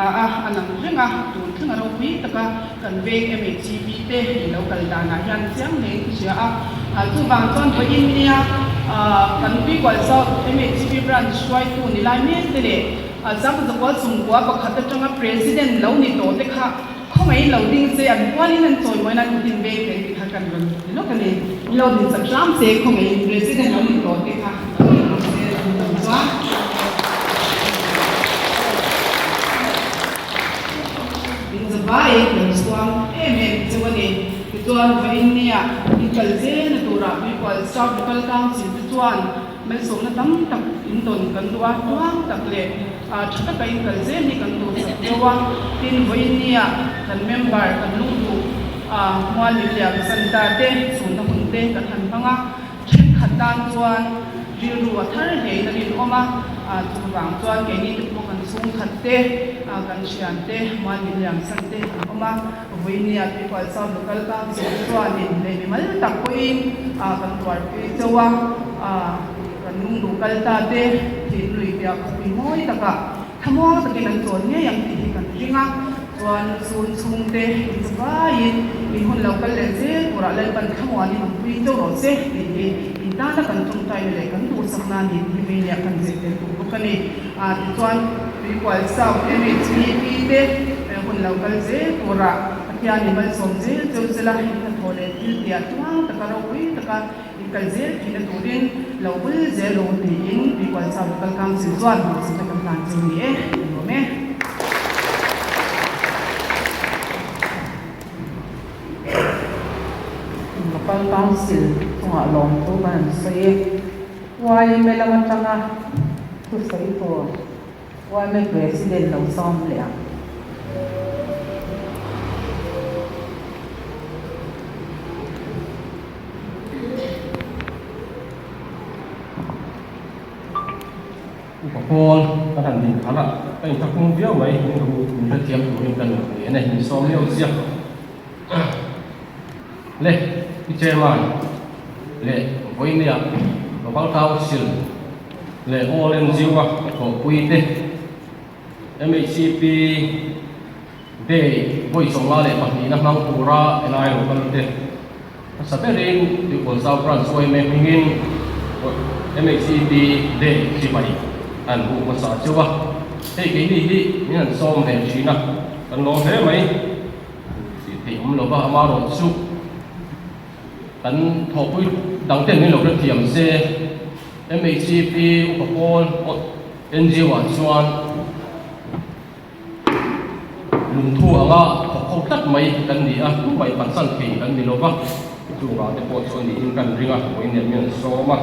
a, a lang reng a, tun thleng a ropui tak a, kan veng MHCP te in lo kal dan ah hian chiang hle in ka hria a, chuvang chuan vawiin nia kan Tuikual South MHCP branch hruaitu ni lai mek te leh Zangzakual chungkua pakhat atanga President lo ni tawh te kha Khawngaih lo ding che an kualin an chawimawi nan kut in veng thei tih kha kan rawn ti lawk a ni. I lo din chak hram che khawngaihin President lo ni tawh te kha lo ni rawh se an tam chuan. In zavai kan chhuang em em cheu a ni. Tichuan vawiin nia in kal zelna turah Tuikual South Local Council te chuan Malsawmna tam tak in dawn kan duh a, tuang tak leh tha taka in kal zel hi kan duh chak deuh a. Tin, vawiin nia kan member kan lungduh Mual Miliam Santa te chhunna hun te kan han hmang a, thenkhat tan chuan rilru a thar hlein a rinawm a, chuvang chuan keini te pawh kan chhungkhat te, kan thian te Mual Miliam Sante an awm a. Vawinia Tuikual South Local Council chuanin leh mimal tak pawhin kan tuarpui chauh a, kan lungduh kal ta te thin lui piah khawpui mawi takah thlamuang takin an chawl ngei ang tih hi kan ring a. Chuan chhun chhungte in vaiin in hun lo kal leh zel turah Lalpan thlamuanin awmpui deuh rawh se tih hi in tana kan tawngtaina leh kan duhsakna a ni tih hi meinia kan zir tel duh bawk a ni. Tichuan Tuikual South MHEP te hun lo kal zel turah Pathian in malsawm zel cheu zela in hnathawh leh thil tiah tluang taka ropui taka in kal zel theihna turin lo bul zel rawh u tiin Tuikual South Local Council chuan duhsakna kan hlan cheu ni e, ka nuam e. Local Council chungah lawmthu kan han sawi e. YMA lam atanga thusawi tur YMA President lo sawm leh ang. Upa Paul ka han din khalh a, ka inthakung viau mai, min ru min hrethiam turin ka nuam hle a ni, min sawm miau chiah. Le i chairman leh vawinia Local Council leh All NGO a ka thawhpui te MHCP Day vawi 52 na hmang tura helai lo kal te hmasa berin Tuipuan South Branch YMA hmingin MHCP Day chibai an hmuh hmasa cheu a, hei keini hi min han sawm ve thin a, kan lawm hle mai. Tih theih awm lova amaherawhchu kan thawhpui dang ten min lo hrethiam se MHCP upa pawl NGO ah chuan lungthu anga thawk ho tlat mai kan ni a, tumah phatsan thei kan ni lova chungah te pawh chu a niin kan ring a, vawiin min an sawm a,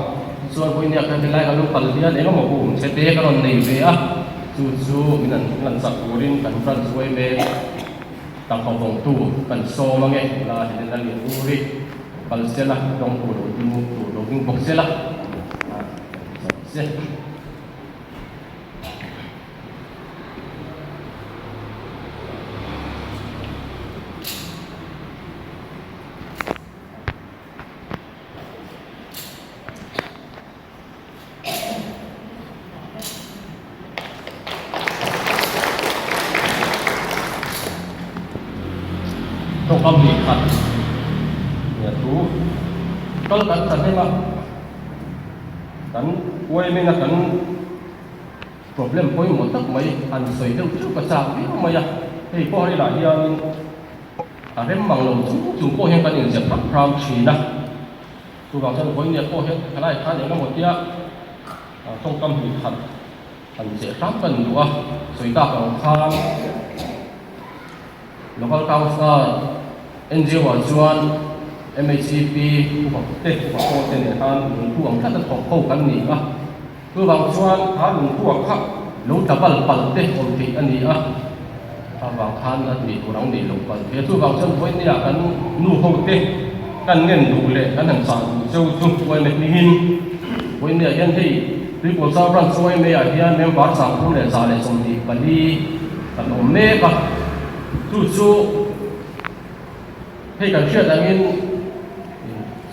tichuan vawiin khan helai ka lo kal hian engemaw bum chhe te ka rawn nei ve a, chu chu min an hlansak turin kan branch yma Tangka vawngtu kan sawm ange la Helena Lianuri kal sela dawng tur lo ding tur lo ding bawk sela se. Tawngkam hnih khat nia thu kal kan tha hnem a, kan uaimen a kan problem pawimawh tak mai han sawi deuh theuh ka chak viau mai a, hei pawh hei lah hianin a rem mang lo chung chung pawh hian kan inzep ram ram thin a. Chuvang chuan vawinia pawh hian thalai khan eng emaw tia tawngkam hnih khat han cheh hram ka ni duh a, sawi tak ang khan Local Council NGO ah chuan MHCP upa te upa pawh te nen khan lungphu ang tlat a thawk ho kan ni a, chuvang chuan kha lungphu ah kha lo tla bal palh te awm theih a ni a, avang khan a nih tur ang nih loh palh thei a, chuvang chuan vawinia kan nu ho te kan ngen duh leh kan han chah duh cheu chu uaime hmingin vawinia hian hei Tuipuan South Branch uaime ah hian member 3124 kan awm mek a, chu chu hei kan hriat angin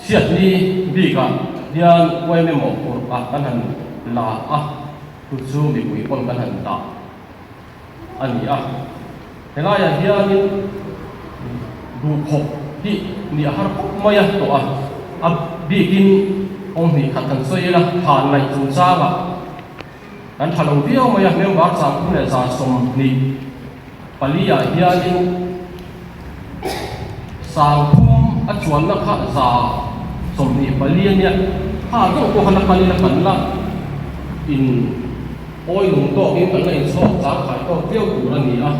chhiatni bikah hian uaime mawhphurh ah kan han la a, chu chu mipui pawn kan han dah. a ni a. Helaiah hianin duhkhawp hi nih a har khawp mai a tawh a, a bikin kawng hnih khat kan sawi ila thlan ngaih chungchangah kan tha lo viau mai a, member 324 ah hianin 30 a chuanna kha 124 a nia, kha zawk pawh kha la kal ila kan la in. Awi lung tawkin kan la inchhawk chang khai tawk viau tur a ni a,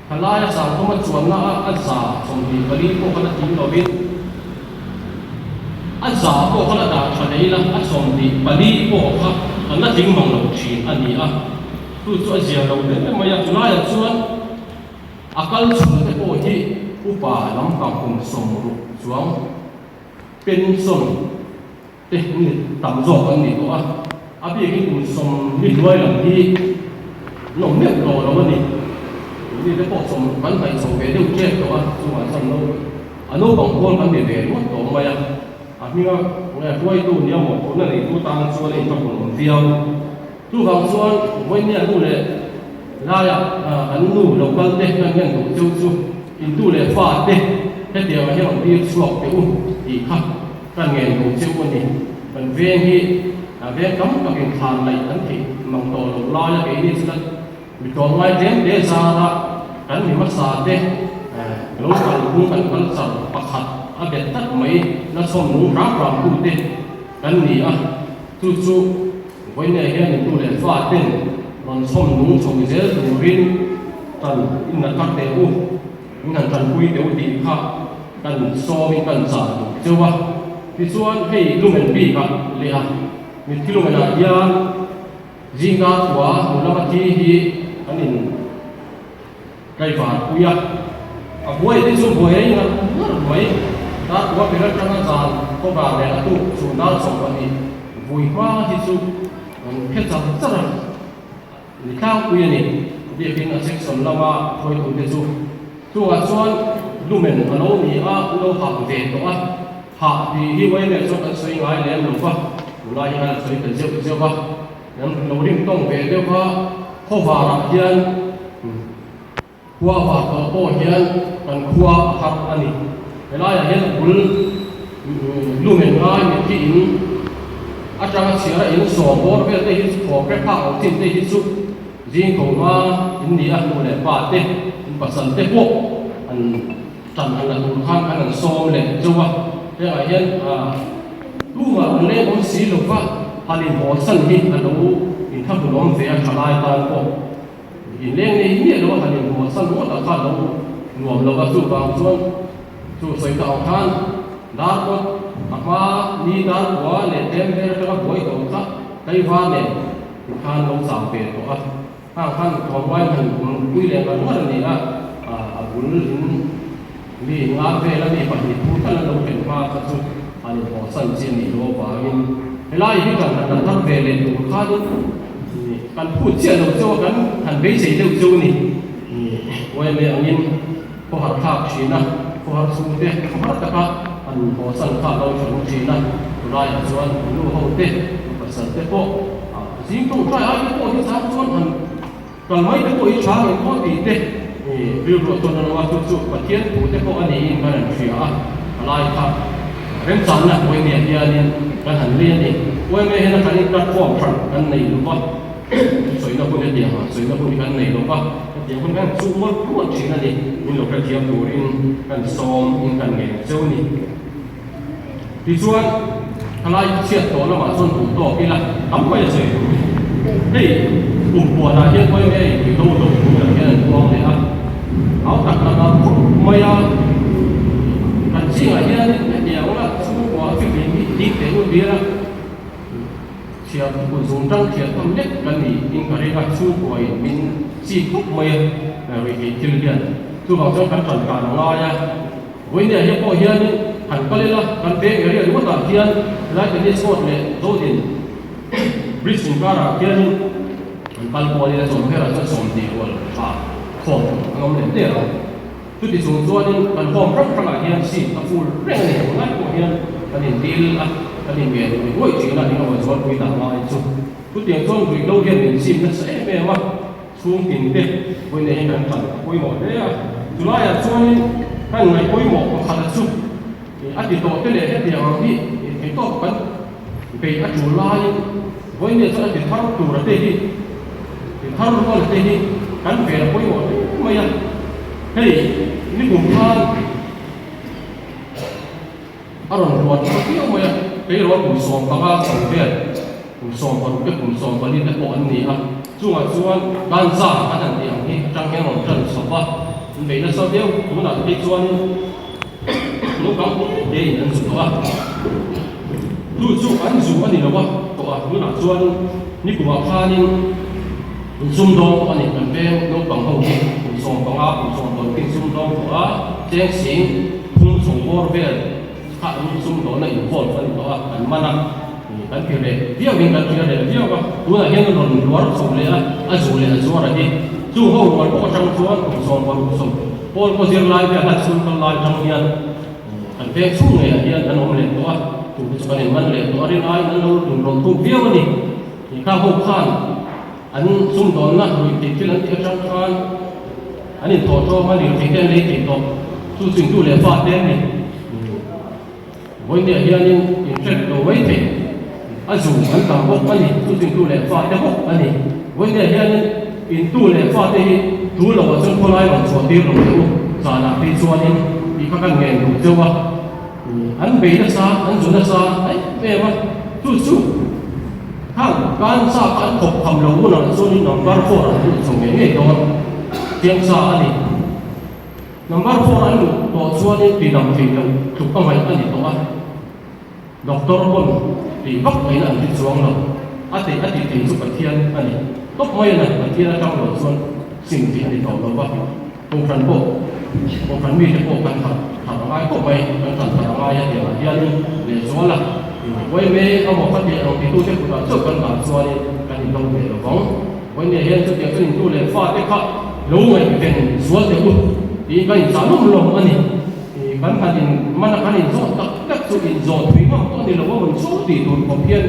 thalaia sangkhawma chuanna a a 24 pawh kha la tling lovin a za pawh kha la dah tha leh ila a 24 pawh kha kan la tling mang lo thin a ni a, chu chu a zia lo hle mai a, chulaiah chuan a kal chhung te pawh hi upa lampang kum 60 chuang pension te ni tam zawk an ni tawh a, a bikin kum sawm mi hnuai lam hi an awm meuh tawh lo a ni. Tuni te pawh sawm kan hnaih chho ve deuh ṭep tawh a, chungah chuan no a naupang pawl kan ni ve ringawt tawh mai a, a hminga nge hruaitu nia mawhphurhna neitu tan chuan a inṭawk awm viau. Chuvang chuan vawinia nu leh. Laiah kan nu lo kal te kan ngen duh cheu chu in tu leh fa te hetiangah hian rawn tir chhuak teh u tih kha kan ngen duh cheu a ni. Kan veng hi veng tam takin thlan laih kan theih mang tawh loh laia keini chu kan mi tlawmngai tlem te zara kan mi hmasa te lo kal phung kan kal char pakhat a bet tlat mai la chhawm nung ram ram tu te kan ni a, chu chu vawiinah hian in tu leh fa ten rawn chhawm nung chho zel turin tan in la thar teh u, in han tanpui teh u tih kha kan sawmin kan chah duh cheu a. Tichuan hei lumen bikah leh a mitthi lumenah hian Zingka khua hmu lama thi hi an in tlaivar pui a, a buai te chu buai a ingat ngar mai. Dar khua ber atanga zan khawvar leh a tuk chhun dar 12 vui hma hi chu an phe char char a, ni tlangpui a ni. Biakin a section lama hruaitute chu chungah chuan lumen a lo ni a, an lo hah ve tawh a. Hah tih hi Wayne chuan kan sawi ngai lem lo va, tunlai hian a sawi ta zeuh zeuh a, kan lo rim tawng ve deuh a, khawvarah hian khua var tawh pawh hian kan khua a har a ni. Helaiah hian a bul lumen ngai mitthi in atanga chhiara in sawm bawr vel te hi chu thawm hre phak lo chin te hi chu zing tho hma in ni a, nu leh pa te, in pasal te pawh an. Tan han la tur khan kan han sawm leh zauh a, hengah hian tumah an leng awm si lo va, han inhawlsan hi a lo inthlahlun awm ve a, thalai tan pawh inleng nei miah lo a han inhawlsan ngawt ah khan lo nuam lo va, chuvang chuan chu sawi ta ang khan dar pawt a hma ni dar kua leh tlem vel atanga buai tawh kha tlaiva nen tikhan lo chau ve tawh a. Hang khan tlawmngai han pui leh ngar ngar a ni a, a bul in mi nga vela mi pahnih phur tal an lo ken hma kha chu an inhawhsan chi a nih loh avangin helai hi kan han la thar ve leh tur khanin kan phut chiah lo cheu a, kan han beisei deuh cheu a ni. Uaime angin khawhar thlak thin a, khawhar chhungte khawhar taka an inhawhsan kha a lo tha ru thin a, tunlaiah chuan nu ho te, pasal te pawh Zing tawngtai ai te pawh hi chang chuan han kal mai te pawh hi tha ngei pawh tih te rilru a tawn a lo a, chu chu Pathian thu te pawh a niin kan han hria a, a lai kha remchanna Uaimia hianin kan han lei a ni. Uaimia hian a kan in platform hran kan nei lo va, sawina hun hetiang ah sawina hun hi kan nei lo va, hetiang hun kan chuh mawlh mawlh thin a ni, min lo hrethiam turin kan sawm in kan ngei cheu a ni. Tichuan, thalai chhiat tawh lamah chuan duh tawk ila tam mai a sawi tur. Hei, kum puanah hian khawi nge i do lo tur ang hian an puang leh a, hau tak tak a khawp mai a, kan zingah hian hetiang la chhungkua a fihlim hi ding teh ngut bial a, chhiar kun zung tang thiah tham lek kan ni in ka ring a, chhungkua in min chi khawp mai a ruihtheih thil hian. Chuvang chuan kan tankan a ngai a. Vawinia hi pawh hianin han kal ila, kan veng area ringawtah hian helai tennis court leh Zodin bridge inkarah khianin an kal kualin a chawmherah chuan 20 rual tha khawm an awm leh der a. Chuti chung chuanin kan home hrang hrangah hian seat a full reng a ni. Tunlai pawh hian kan indil a, kan inngen ngawih ngawih thin a, engemaw zualpui dah ngai chu. Chutiang chuan ruihhlo hian min chim nasa em em a. Chhung tin te vawiin hian kan tan a pawimawh hle a, chulaiah chuanin kan ngaih pawimawh pakhat a chu a ti tawh te leh hetiang ang hi thei tawk kan beih a tul laiin vawiin chuan a ti thar tur a te hi ti thar rual a te hi kan ve a pawimawh hle mai a, hei nikum khan a rawn ruat tha viau mai a, tleirawl kum 15 chho vel, kum 16 te kum 14 te pawh an ni a, chungah chuan ganja an han tih ang hi atang hian rawn tan chho va, an bei nasa viau, tunah te phei chuanin naupang te te in an zu tawh a, chu chu an zu a ni lo a tawh a, tunah chuan nikumah khanin in sumdawng tawh a ni, kan veng naupang ho hi kum 15 kum 16 te in sumdawng tawh a, cheng sing. Phung chho bawr vel kha an sumdawhna involve a ni tawh a, kan man a, kan ti reh viau in kan hria reh viau a, tunah hian a rawn luar chho leh a, a zu leh a zuar a hi. Chung ho rual pawh atang chuan kum 16 sawm pawl pawh zirlai vel khan chhung kal lai atang hian kan veng chhung ngeiah hian an awm leh tawh a, chung te chu kan inman leh tawh a, rin aiin an lo inrawlh thuk viau a ni. Khang ho khan. An sumdawnna ruihtheih thil an tih atang khan an inthawh tawm a, lirthei te an lei thei tawh. Chu chu intu leh fa te an ni. Vawinia hianin inhret lo mai thei a zu an tam bawk a ni. Chu chu intu leh fa te bawk a ni. Vawinia hianin intu leh fa te hi tu lo ah chuan khawlai rawn chhuah tir lo teh u. Zanah phei chuanin tih kha kan ngen duh deuh a. An bei nasa, an zu nasa em em a. Chu chu khang kansa kha an khawp kham lo hunah chuanin number four an luh chho ngei ngei dawn chiangsa a ni. Number four an luh tawh chuanin tidam thei loh tluk a ngaih a ni tawh a, doctor pawn tih vak ngaihna an ti chuang lo, a tih a tih thei chu Pathian a ni tawp mai a ni, Pathian atang lo chuan sim tih a ni tawh lo va, Kohhran pawh Kohhran mite pawh kan that that a ngai khawp mai, kan that that a ngai a tiangah hianin lehzual a Vawiin emaw khatih ang titute kutah chauh kan dah chuanin kan inlo ve lo vang. Vawinia hian chutiang chu intu leh fate kha lo ngaihven zual teh u tiin kan inchah lawm lawm a ni. Kan han in man a kan inzawh tak tak chu inzawh thui ngam pawh a ni lo a rawn chu tih tur khawp hian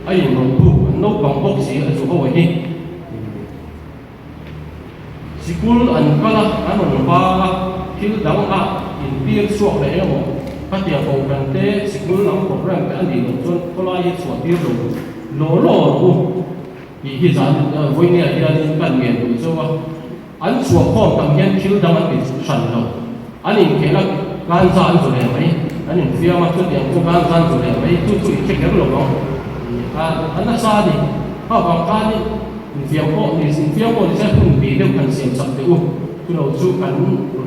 a inrawn buk an naupang bawk si a chu ho hi. Sikul an kal a, an rawn vang a, thil dang a intir chhuak leh emaw khatiang kohhran te sikul lam program te a nih loh chuan khawlai hi chhuah tir lo law law rawh u. Tih hi zan vawinia hianin kan ngen duh chauh a, an chhuah khawm tam hian thil dang an ti hran lo. An inkhel a, kanza an zu leh mai, an infiam a, chutiang chu kanza an zu leh mai, chu chu inhre kher lo ang. A nasa a ni. Kha vang khanin infiam pawh ni, infiam pawh ni se hun bi deuh kan siam chak teh u. Chulo chu kan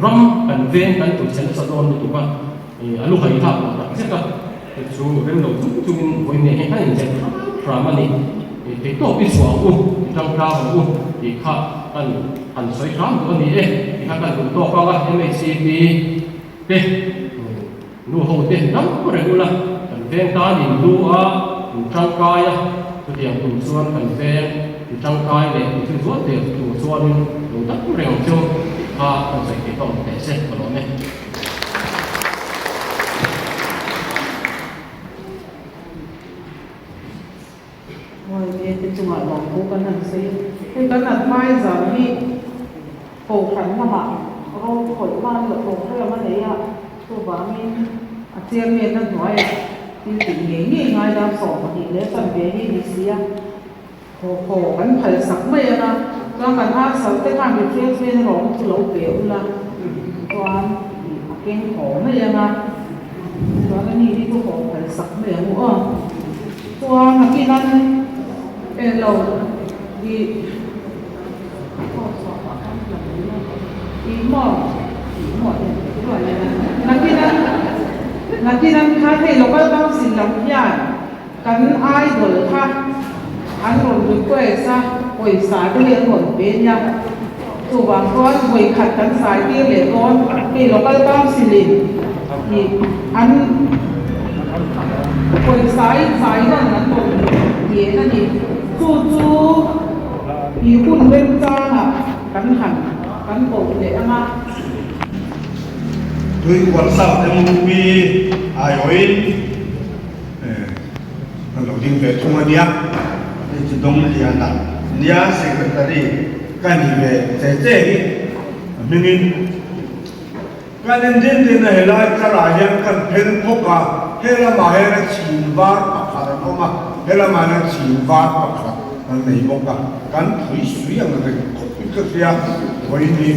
ram, kan veng, kan tuichhe nasa dawn lutuk a, a lu hai thlak lo tak zet a. Hei chu rem lo chung chungin vawiin hian kan inzep hram hram a ni. Thei tawp i chhuah ang u, i tangtlang ang u tih kha kan han sawi hram duh a ni e. Ti kha kan duh tawk ang a, MHCP te nu ho te dam reng ula, kan veng tan in lu a, in tangkai a, chutiang tur chuan kan veng in tangkai leh in thil zual tel tur chuanin lo dam reng ang cheu tih kha kan sawi thei tawk teh se ka lawm e. Ngawi te chungah lawmthu kan han sawi a, hei kan adviser hi kohhran lamah rawng khawih hman loh program a nei a, chuvangin a chairman a hnuaiah thil tih ngei ngei ngai dar 12 leh chanve hi ni si a. Khaw khaw kan phal sak mai ang a, chuan kan harsat te khan refreshment rawng chu lo pe ula chuan a keng haw mai ang a, chuan ani hi chu haw phal sak mai ang u aw. Chuan a kinan eng lo ih aw chhuah pah khan la mai maw ih maw ih maw nakinan nakinan khan hei local council lam hian Kan idol kha an rawn request a, pawisa te hi an rawn pe nia. Chuvang chuan vawi khat kan sai tir leh dawn, hei local council in ih an pawisa in sai nawn an rawn ngen a ni. Chu chu ih hun remchangah kan han kan koh leh ang a. Tuikual South MUP aiawhin. Ka lo ding ve thung a nia, hei chu Dawngliana nia Secretary ka ni ve che che hi a hmingin kan en din din a helai tharah hian kan phel phawk a, he lamah hian a chhin var pakhat an awm a, he lamah hian a chhin var pakhat an nei bawk a, kan phui sui ang reng khawp in ka hria vawiin hi.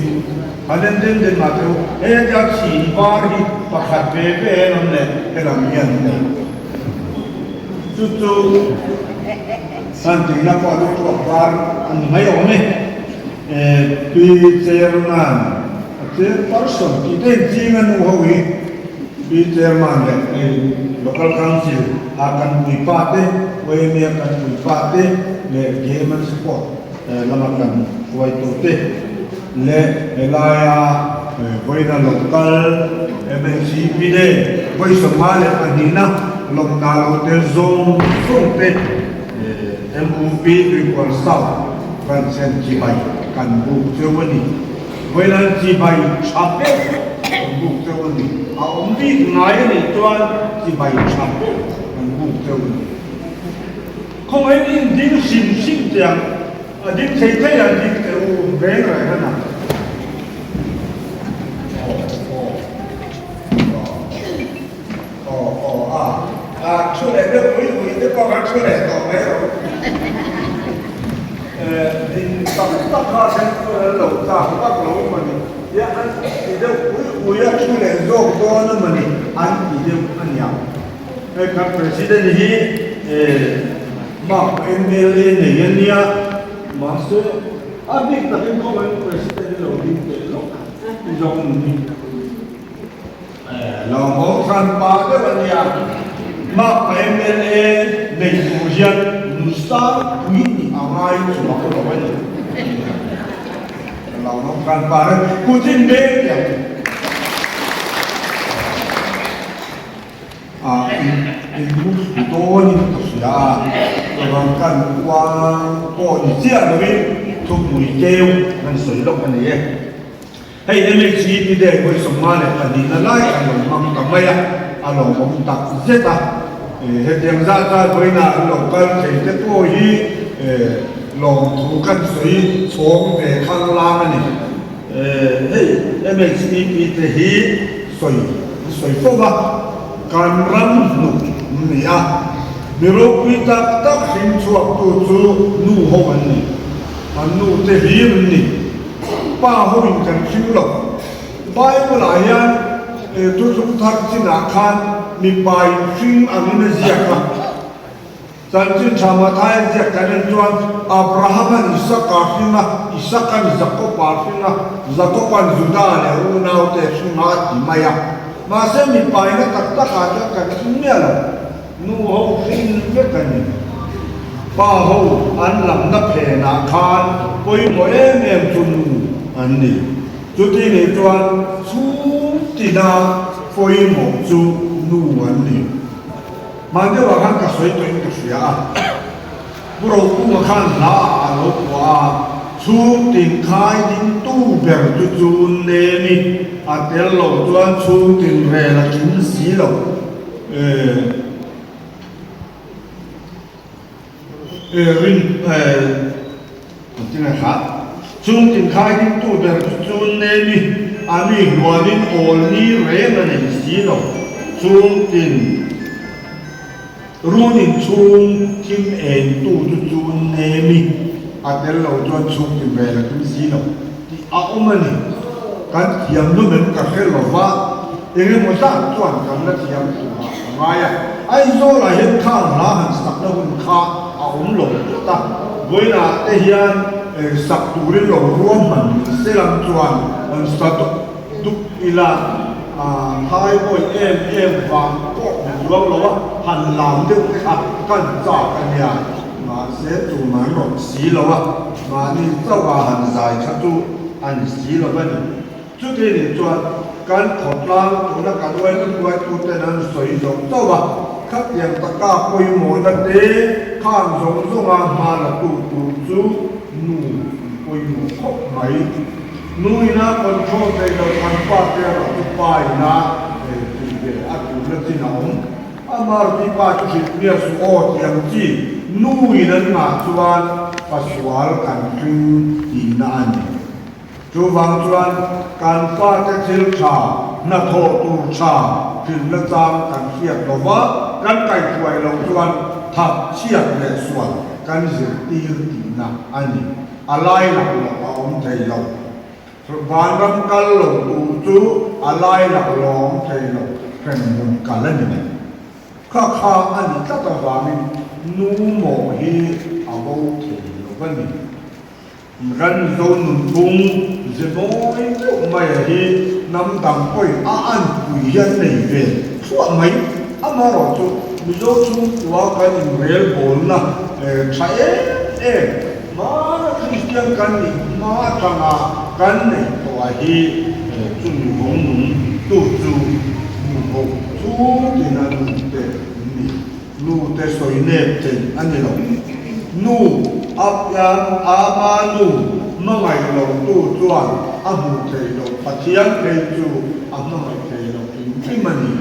An en den den mah chu hetia chhin var hi pakhat ve ve en awm leh helam hi an nei. Chu chu han tihna pawh lu chhuak var a ni mai awm e. Pi Chairman, a chairperson tih te in ching a nu ho hi Pi Chairman leh hei Local Council a kan puipa te, YMA a kan puipa te leh Game and Sport lama kan hruaitute leh helaia vawiina lo kal MHCP leh vawi 52na lawmna lo tel zawng zawng te MUP Tuikual South Branch hian chibai kan buk cheu a ni. Vawiina chibai tha ber kan buk cheu a ni. A awm bik ngai a nih chuan chibai tha ber kan buk cheu a ni. Khawngaihin in ding hrim hrim teh ang. A ding thei thei a ding teh u reng reng a na. Aw aw aw aw a a thu leh deuh ui ui te pawh khan thu leh tawh mai rawh. Din tak tak kha then chuan an lo chak vak lo mawni tia an ti deuh ui ui a thu leh zawk dawn a mawni an ti deuh a niang. Hei kan President hi Mark mla nei a nia, mahse a bik takin kawngin President hi lo ding teh lawk i zawng ni. Lawngho hran pa deuh a nia, Mark mla nei tur hian nusang pui nih a ngai chuang lo a ni. Lawngho hran pa reng kut in beng teh ang. A in in ru dawnin ka hria a, chuan kan uang pawh ni chiah lovin thupui keu kan sawi lawk a ni e. Hei MHEP day vawi 52 na lai a lo hmang ta mai a, a lawmawm tak zet a. Hetiang zat zat vawiinah an lo kal thei te pawh hi lawmthu kan sawi chhawng ve khanglang a ni. Hei MHEP te hi sawi sawi fo va, kan ram hnuk an ni a, mi ropui tak tak hring chhuaktu chu nu ho an ni, an nu te hlir an ni, pa ho in kan hring lo. Bible ah hian thuthlung thar chinah khan mipa in hring angin a ziak a. Chanchin tha Mathaia ziak kan en chuan Abraham-a'n Isaka a hring a, Isaka'n Jakob-a a hring a, Jakob-a'n Juda leh a unaute a hring a a ti mai a. Mahse mipaina tak takah chuan kan hring miah lo. Nu ho hring vek a ni. Pa ho an lamna phenah khan pawimawh em em chu nu an ni. Chuti nih chuan chhung tina pawimawh chu nu an ni. Hman deuhah khan ka sawi tawhin ka hria a, Pu Rokunga khan hla ah a lo puah a, chhung tin khai ding tu ber chu chu Nemi a tel lo chuan chhung tin rel a kim si lo. Rin Tinge kha chung tin khai ding tu ber chu chu Nemi a mi hluanin awl ni reng a nei si lo. Chung tin runin chhung thim eng tu chu chu Nemi a tel lo chuan chhung tin rel a tum si lo tih a awm a ni. Kan thiam hlum em ka hre lo va, eng emaw zat chuan kan la thiam turah ka ngai a. Aizawlah hian khang hla han sakna hun kha a awm lo tlat a, vawiinah te hian sak turin lo ruahman ni se lam chuan han sa dup dup ila, thai bawi em em vang pawh ni zuang lo a, han lam deuh te kha kan chak a nia. Mahse tumah an rawn si lo a, mahni chauha han zai kha chu a ni si lo a ni. Chuti nih chuan kan khawtlang tuna kan uaitutuaituten an sawi zawng chauh a, khatiang taka pawimawhna te khang zawng zawnga hma la tu tur chu nu an pawimawh khawp mai. Nu ina control thei lo kan pa te erawh chu pa ina tih ve a tulna chin a awm. Amar ti pa chu hrilh miah suh aw tih ang chi nu in an ngah chuan pasual kan hring tihna a ni. Chuvang chuan kan fate thil tha, hnathawh tur tha hrilhna chang kan hriat lo va, kan kaihhruai loh chuan that chhiat leh sual kan zirtir tihna a ni. A lai lak loh a awm thei lo. Vanram kal lo tur chu a lai lak lo a awm thei lo, hremhmun kal a ni mai. Kha kha a ni tlat avangin nu mawh hi a bo thei lo va ni. Kan Mizo nunphung ze mawi deuh maia hi hnam dang pawhin a anpui hi an nei ve thluah mai. Amaherawh chu Mizo chhungkua kan inrelbawlna tha em em hmana Kristian kan nih hma atanga kan neih tawh a hi chumi vawng nung tu chu nu ho chhung tina nu te an ni. Nu te sawi nep thei a ni lo. Nu Apian ama nu hmangaih lo tu chuan a hmuh thei lo, Pathian phei chu a hmangaih thei lo hrim hrim a ni.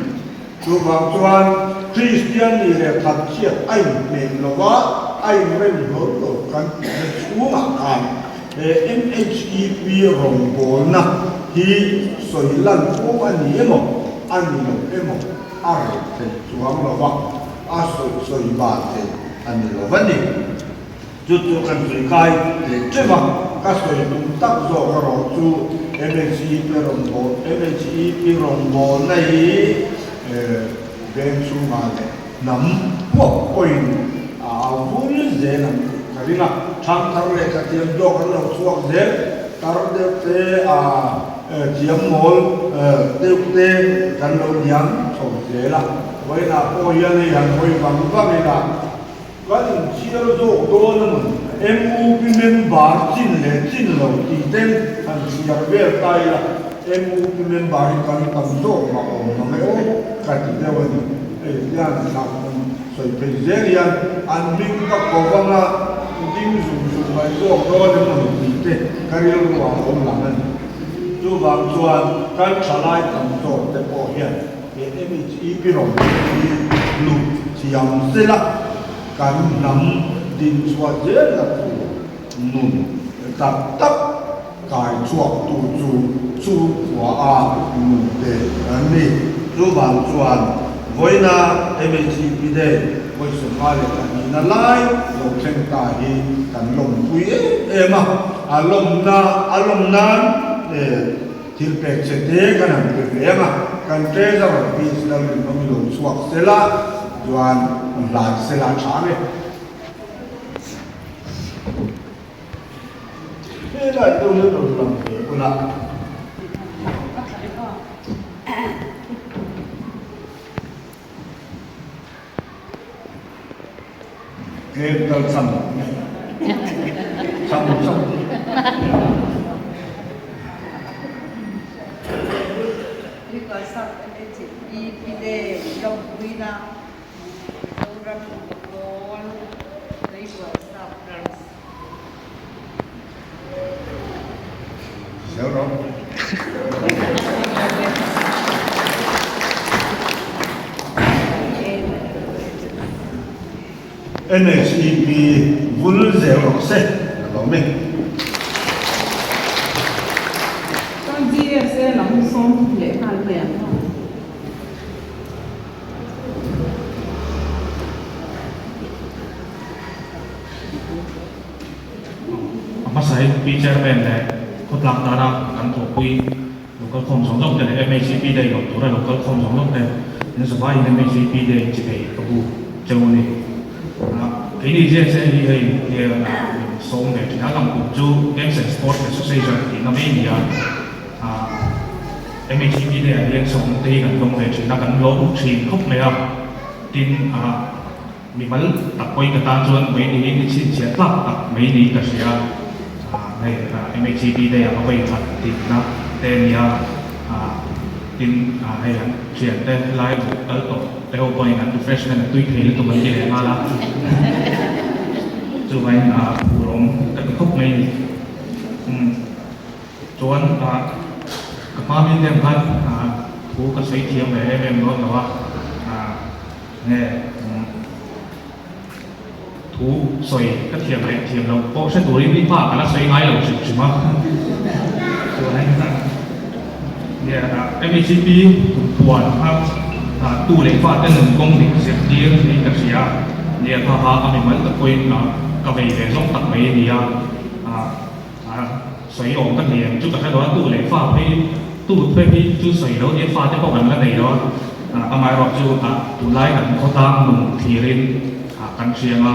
Chuvang chuan Kristian nih leh thatchhiat a inhmeh lo va, a inrem hlawl lo. kan tihna chhungah khan he MHEP rawngbawlna hi sawi lan fo a ni emaw, a ni lo emaw a reh thei chuang lo va, a sawi sawi ban thei a ni lo va ni. Chu chu kan sawi kai leh teuh a, ka sawi tum tak zawk erawh chu MHEP rawngbâwl, MHEP rawngbâwlna hi veng chhungah leh hnam huap pawhin a vul zel ang tih ka ring a. Thangthar lehkha thiam zawk an lo chhuak zel, tar deuh te a thiam mawl deuh te kan lo niam chho zel a. Vawiinah pawh hian hei han hawi vang vang ila. Kan inchhiar zawk dawn a maw? MUP member chin leh chin lo tih ten han chhiar vel ta ila, MUP member hi kan tam zawk mah awm mang e aw ka ti deuh a ni. Hei hian thlak kan sawi phei zel hian an hming ka ko vang a, ding zung zung mai zawk dawn emaw ni tih te ka rilru ah a awm lang a ni. Chuvang chuan kan thalai tam zawk te pawh hian He MHEP rawn hi lut thiam sela kan hnam dinchhuah zelna tur nun tak tak kai chhuaktu chu chhungkua a nute an ni. Chuvang chuan vawiina MHEP Day vawi 52 na lai lo thleng ta hi kan lawmpui em em a, a lawmna a lawm nan Thil pek che te kan han pe ve ang a, kan treasurer fees lal rinawm i lo chhuak sel a, chuan hlan sel a tha ang e. Helai deuh hian rawn lang ve ula. Tlem tal cham cham cham. Rikawsak MHP Day Lawmpuina Mizoram Pawl Leibualsak Branch. Zel rawh. NHEP vul zel rawh se ka lo mi. Chuan GSA lam sawm leh nghal mai ang. A hmasa hi Pi Chairman leh khawtlak tana kan thawhpui local khawm zawng zawng te leh MHCP Day lawm tura local khawm zawng zawng te in zavaiin MHCP Day chi bei ka bu cheu a ni. Keini GSA hi hei sawm ve thin a, kan kum chu Games and Sports Association tihna mai a ni a, MHCP Day ah hian sawm te hi kan dawng ve thin a, kan lawm thin khawp mai a, tin Mimal tak pawhin ka tan chuan mai niin i chhinchhiah tlak tak mai niin ka hria. Hei MHEP day ah ka vawi khat tihna te a nia. Tin, hei an thiante helai lo kal tawh te ho pawhin an refreshment a tui thei lutuk an ti leh nghal a. Chuvangin phur awm ka ti khawp mai a ni. Chuan ka hma min dem khan thu ka sawi thiam ve em em dawn lo a. Nge thu sawi ka thiam leh thiam loh pawh hre turin mi hma ka la sawi ngai lo hrim hrim a. Chuan nge MHP kumthuan kha tu leh fa te nun kawng dik zir tir niin ka hria. Nia kha kha a mimal tak pawhin ka vei ve zawk tak mai a ni a. Sawi awm ka ni ang chu ka hre lo a, tu leh fa phei tu phei hi chu sawi lo nia fa te pawh kan la nei lo a, amaherawh chu tunlai kan khawtlang nun thlirin kan hriang a,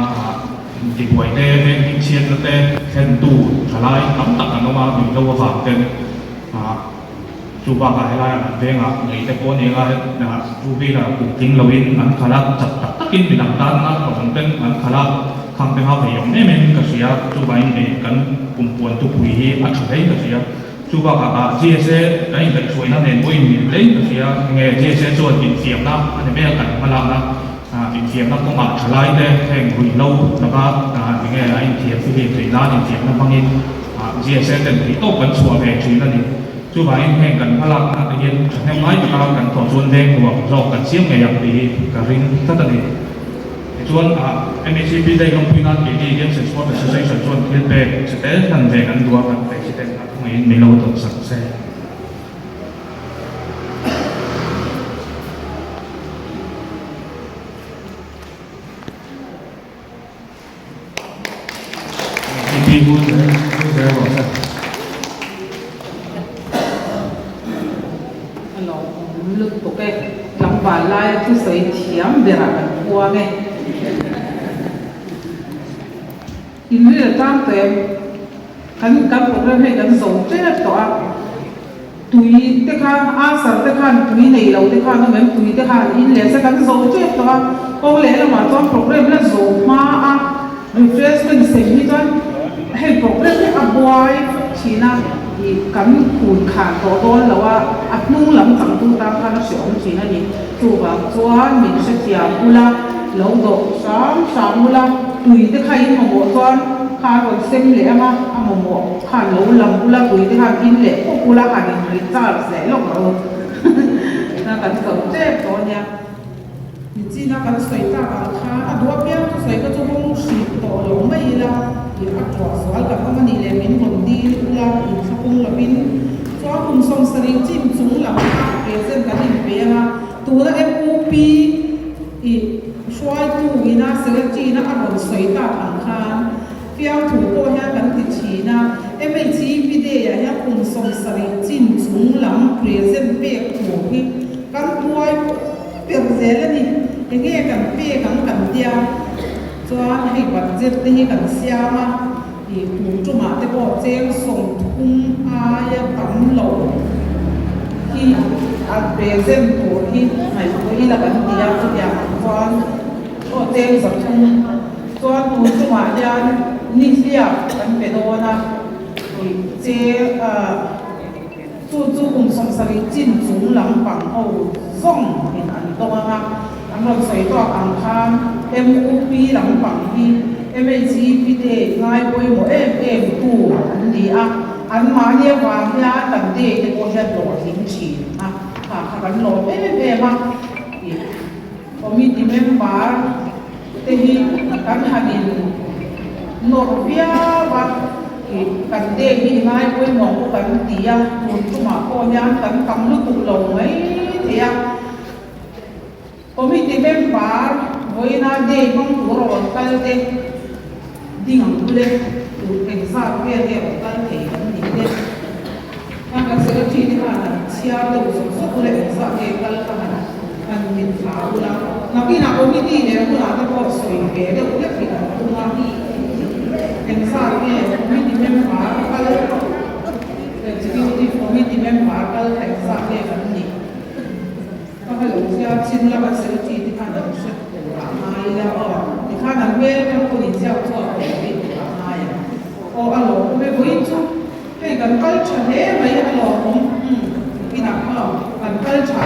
intibuai te veng hmingchhiatna te thlen tu thalai tam tak an awm a, nuihlo avang ten chu bakah helaiah kan vengah ngei te pawh nia two wheeler kum tling loin an khalh a, chak tak takin midang tanna awm ten an khalh a. Khang te kha vei awm em em in ka hria, chuvangin hei kan kum puan tupui hi a tha hle in ka hria. Chu bakah ah GSA kan inkaihhruaina nen pawh in mil hle in ka hria, enge GSA chuan infiamna a ni mai a kan hmalakna infiamna kawngah thalai te heng ruihhlo laka enge a inthiam fihlim theih nan infiamna hmangin GSA ten theihtawp kan chhuah ve thin a ni. Chuvangin heng kan hmalakna te hian thahnem ngai taka kan thawh chuan veng nuam zawk kan siam ngei ang tih hi ka ring tlat a ni. Tichuan, MHCP Day lawmpui nan keini Games and Sport Association chuan thil pek chi te hlan ve kan duh a, kan President a thungaihin min lo dawhsak che. A lawmawm lutuk e, tlangval laia thusawi thiam berah kan puang e. Inri a tang tawh em? Kan kan program hei kan zo tep tawh a, tui te kha asar te khan tui nei lo te khan awm em tui te khan in leh se kan zo tep tawh a, kawng leh lamah chuan program la zo hma a refreshment sem hi chuan hei program hi a buai fawk thin a, ih kan kun khah tawh dawn lo a, a hnung lam changtu tan khan a hreawm thin a ni, chuvang chuan min hrethiam ula lo dawh hram hram ula. Tui te kha in mamawh chuan kha a rawn sem leh ang a, a mamawh khan lo lam ula tui te khan in leh pawp ula han in recharge leh lawk rawh u. Na kan zo tep tawh ania. Nichina kan sawi tak ang khan a duh apiang chu sawi ka chu rawng hrih tawh lo mai ila tih a tuah zual kan awm a nih leh min rawn dil ula inthlakung lovin chuan kum 70 chin chung lam kha present kan inpe ang a, tuna MUP I hruaitu ina secretary ina a rawn sawi tak ang khan fiamthu pawh hian kan ti thin a, MHEP Day ah hian kum 70 chin chung lam present pek tur hi kan buai ber zel a ni. Enge kan pek ang kan tia chuan hei budget te hi kan siam a, i kum tumah te pawh cheng 30 aia tam lo hi a present tur hi ngaihtuah ila kan ti a, chutiang ang chuan aw cheng 300 chuan tun tumah hian nihliap kan pe dawn a, i cheng ah chu chu kum 70 chin chung lampang ho zawng in an dawng ang a, an rawn sawi tawk ang khan MUP lampang hi MHEP te ngai pawimawh em em tu an ni a, an mahni avang hian kan day te pawh hian hlawhtling thin a, kha kha kan lawm em em a, ih committee member te hi kan han in nawr viau a, ih kan day hi ngai pawimawh pawh kan ti a, tun tumah pawh hian kan tam lutuk lo mai thei a. Committee member vawiina day hmang tur a rawn kal te ding ang bul e, tur engzat vel nge rawn kal thei kan nih te, khan kan secretary te khan han chhiar deuh zawk zawk ula engzat nge kal kha han han min thla ula, nakinah committee leh hunah te pawh sawi ve deuh hlek hi kan tum a, engzat nge committee member kal executive committee member kal kha engzat nge kan nih. Ka va lo ziak chin la kan secretary te khan an hre tur ah ngai ila aw tikhan an hmel kan pawn in ziak chhuak thei lo in tur ah ngai ang aw a lawmawm e vawiin chu hei kan kal tha hle mai a lawmawm umm inah aw kan kal tha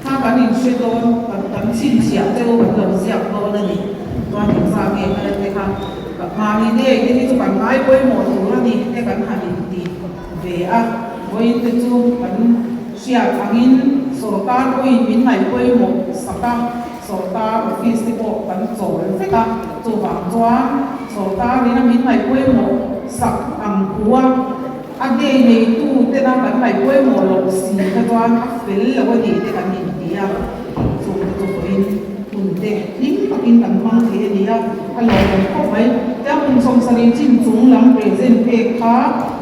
kha kan in hre dawn kan kan chhinchhiah te u kan lo ziak dawn a ni chuan engzah nge kal te kha ka mahni nei te hi chu kan ngai pawimawh tur a ni te kan han in ti ve a vawiin te chu kan Hriat angin sorkar pawhin min ngaih pawimawh sak a, sorkar office te pawh kan chawl vek a, chuvang chuan sorkar ina min ngaih pawimawh sak ang hu a, a day neitu tena kan ngaih pawimawh loh si kha chuan a fel lo a ni te kan inti a, chungte chu pawhin hun te hlim takin kan hmang thei a ni a, a lawmawm khawp mai. Tiang kum 70 chin chung lam present pek kha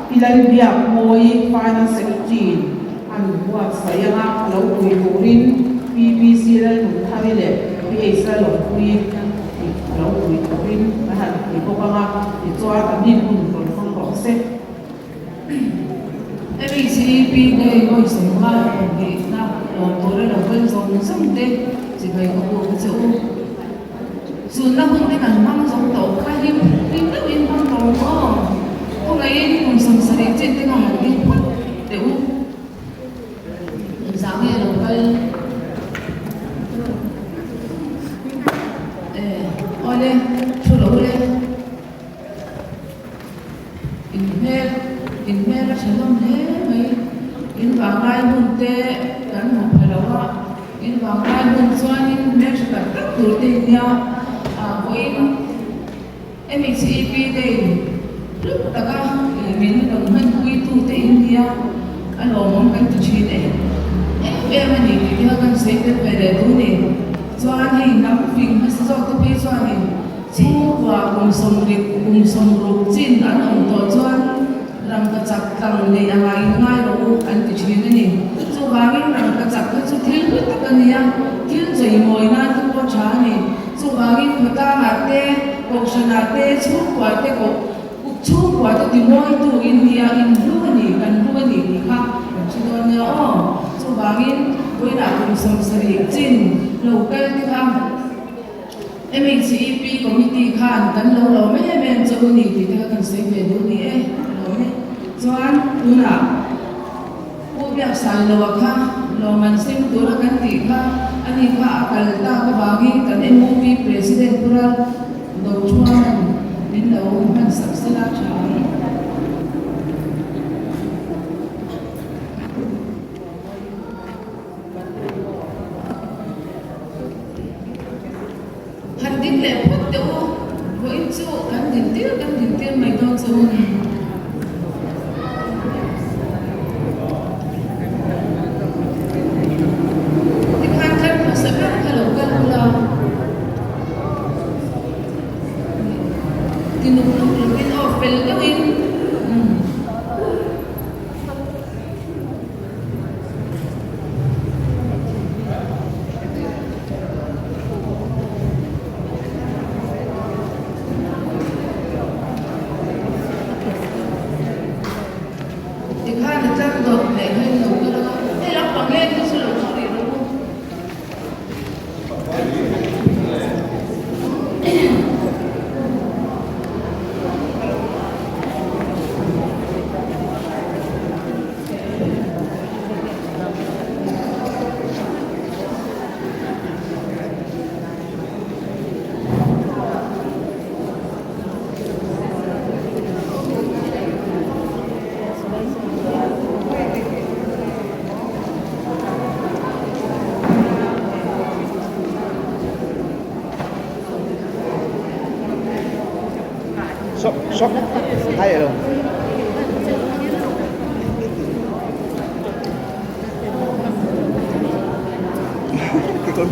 Pi Lalbiakmawii Finance Secretary an buatsaih anga a lo pui turin PPC Lalnunthari leh PH Lalawmpuii a lo pui turin an han pui bawk anga tichuan an nin hun rawn hmang rawh se. MECP Day vawi sawmnga pawmhihna lawm tura lo kal zawng zawng te chibai ka bu ka che u. Chunna hun te kan hmang zawng tawh kha hlim hlim deuhin hmang tawh ang aw. Khawngaihin kum 70 chin te kha han ding phawt teh u. Engzah nge lo kal e awle thu lo le. In hmel in hmel a tha hlawm hle mai. In vanglai hun te kan hmu pha lo a, in vanglai hun chuanin hmel tha tak tak tur te in nia. MHEP Day hluk taka min rawn hmanpuitute in nia a lawmawm kan ti thin em em a ni tih te kha kan sawi tel ve leh duh ni. Chuan hei hnam fing hmasa zawk te phei chuanin chhungkua kum sawmrik kum sawmruk chin an awm tawh chuan rangkachak tlang neih anga in ngai rawh u an ti thin a ni. Chuvangin rangkachak kha chu thil hlu tak a ni a, thil cheimawi nan te pawh tha a ni. Chuvangin khawtlangah te, kohhranah te, chhungkua te koh chhungkua te timawitu in nia, in hlu a ni, kan hlu a ni tih kha kan hre dawn nia aw. Chuvangin vawiinah kum 70 chin lo kal te kha MHEP committee khan kan lo lawm em em chu ni tih te kha kan sawi ve duh ni e, ka lawm e. Chuan tunah Pu Biaksailo-a kha lawmman sem tura kan tih kha ani kha a kal tak avangin kan MOP President Pu Ral Dochuana'n min lo hman sak sela tha ang. Han din leh phawt teh u, vawiin chu kan din tir kan din tir mai dawn che u ni. Tikhan thar hmasa ber kha lo kal ula, ti nuk nuk lovin aw fel deuhin. Tikhan a tlang dawt leh hian lo kal a, hei lampang leng hi chu lo thu rih rawh u. Sốc sốc hay rồi. Cái con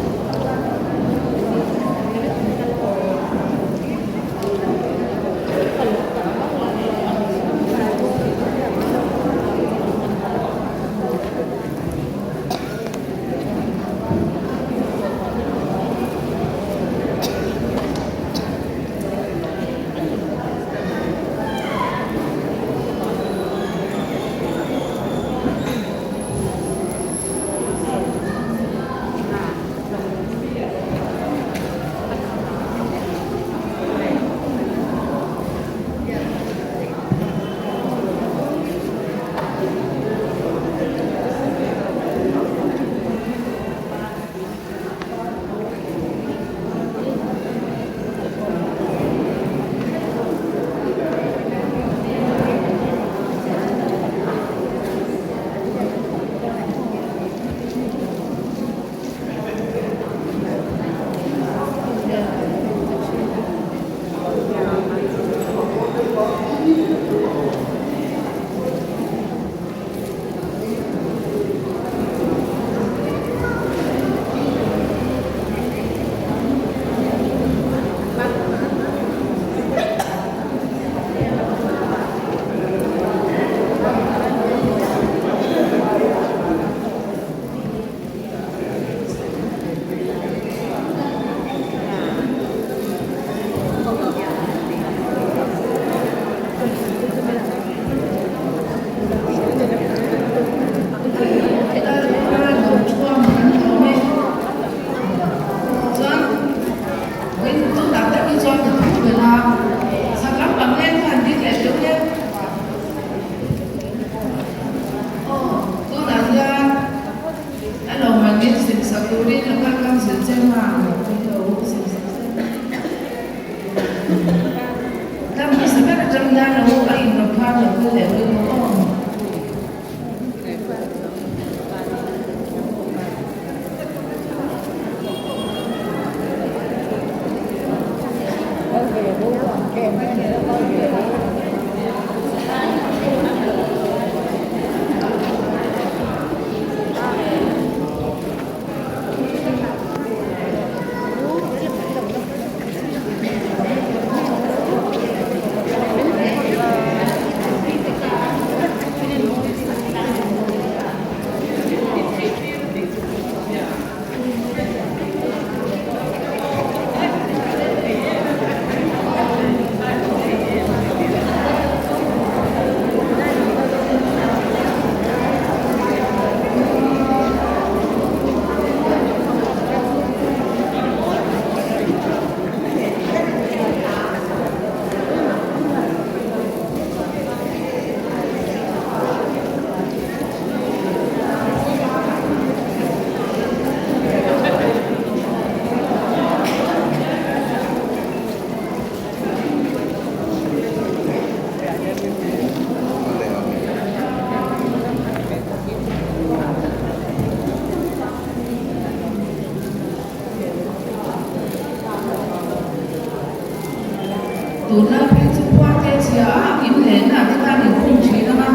Tunlai phei chu khua te chhia a in lehna te khan in khung thin ang a.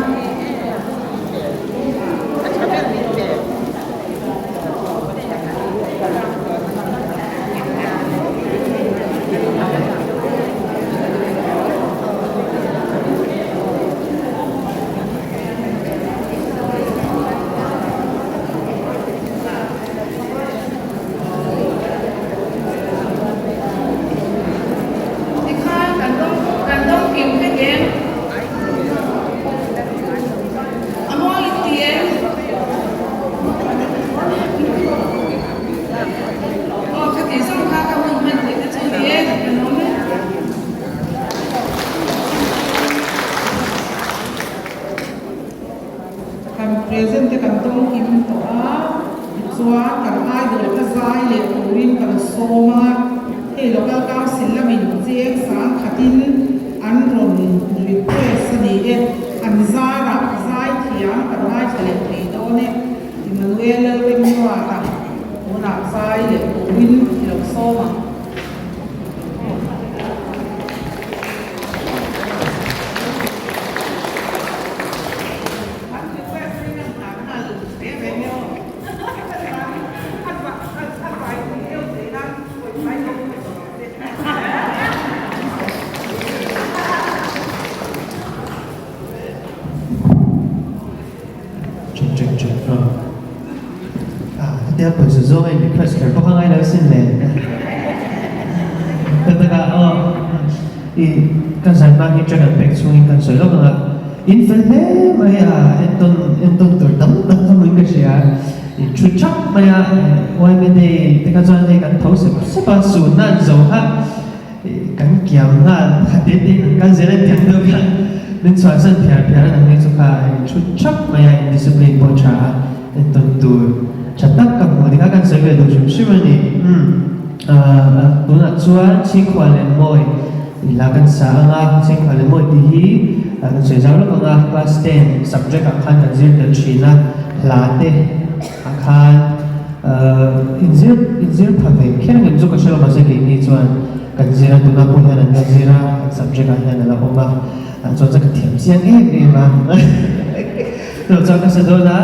Tikhan kan dawng kan dawng kim vek em? A mawi in ti em? Aw khati zawng kha ka hun hman theih te chu ni e, ka lawm e. Kan present te kan tawng kim tawh a, tichuan kan idol kha zai leh turin kan sawm a, hei local council lamin cheng sang khatin an rawn request a ni e, an zarah zai thiam kan ngaithla leh thei dawn e, Emmanuel Lalremruata tunah zai leh turin i lo sawm ang. Check check check ah ah hetia pawisa zawng a in request kher bawk a ngai lo sin le ka taka aw i ka zai hma hi track an pek chhungin kan sawi lawk ang a in fel hle mai a entawn entawn tur tam tak ka hmuin ka hria i thu thap mai a yma day te kha chuan hei kan tho sep sep a sunna an zo kha Kan kiam nghal kha te te kan kal zel a tiang deuh khan min chhuahsan phiar phiar a nangni chu kha a in thut thap mai a in discipline pawh tha a entawn tur tha tak ka hmu tikha kan sawi ve duh hrim hrim a ni umm ah tunah chuan Chhingkhual leh Mawi ila kan sa ang a Chhingkhual leh Mawi tih hi kan sawi zau lawk ang a class 10 subject ah khan kan zir tel thin a hla te ah khan Inzir inzir pha ve kher ngem chu ka hre lo mahse keini chuan kan zir a tuna pawh hian an la zir a an subject ah hian a la awm a chuan chuan ka thiam chiang em em a lo chuan ka sa dawn a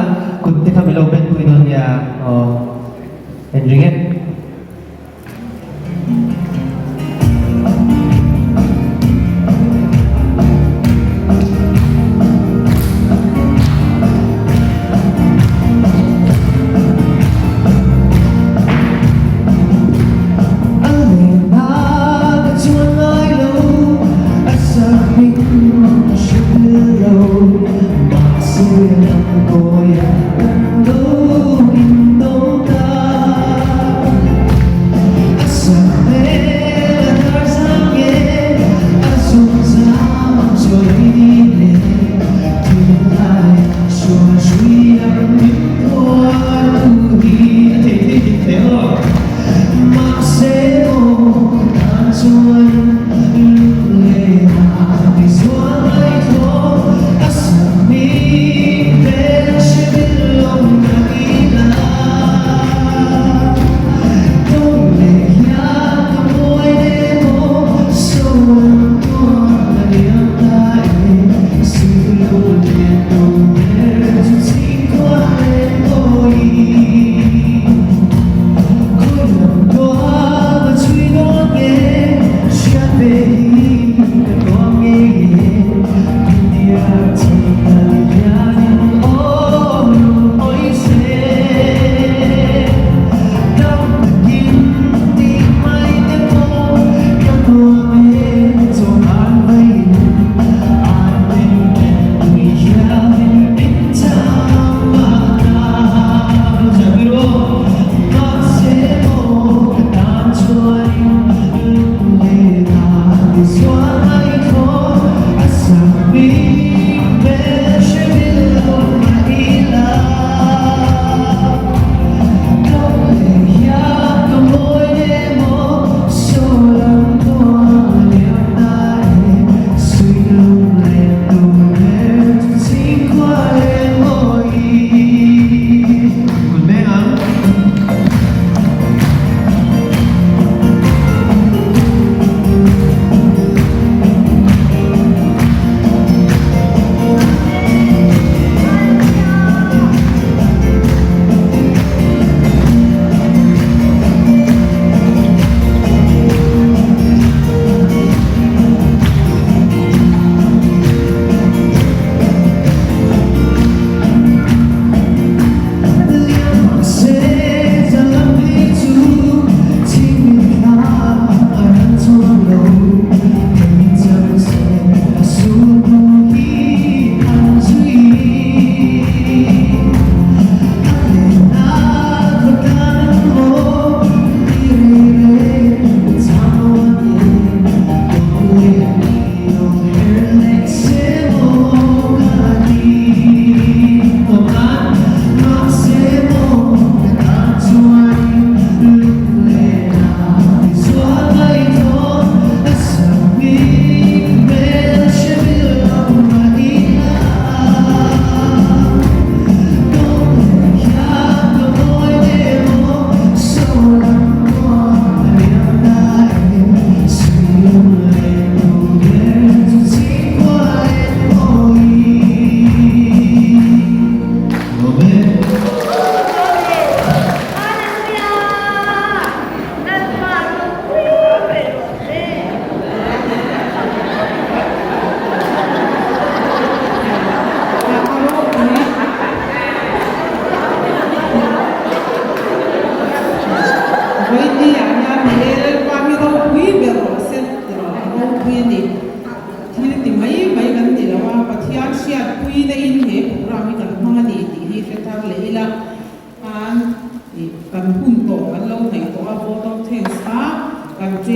kut te kha min lo ben pui dawn nia aw en ring e.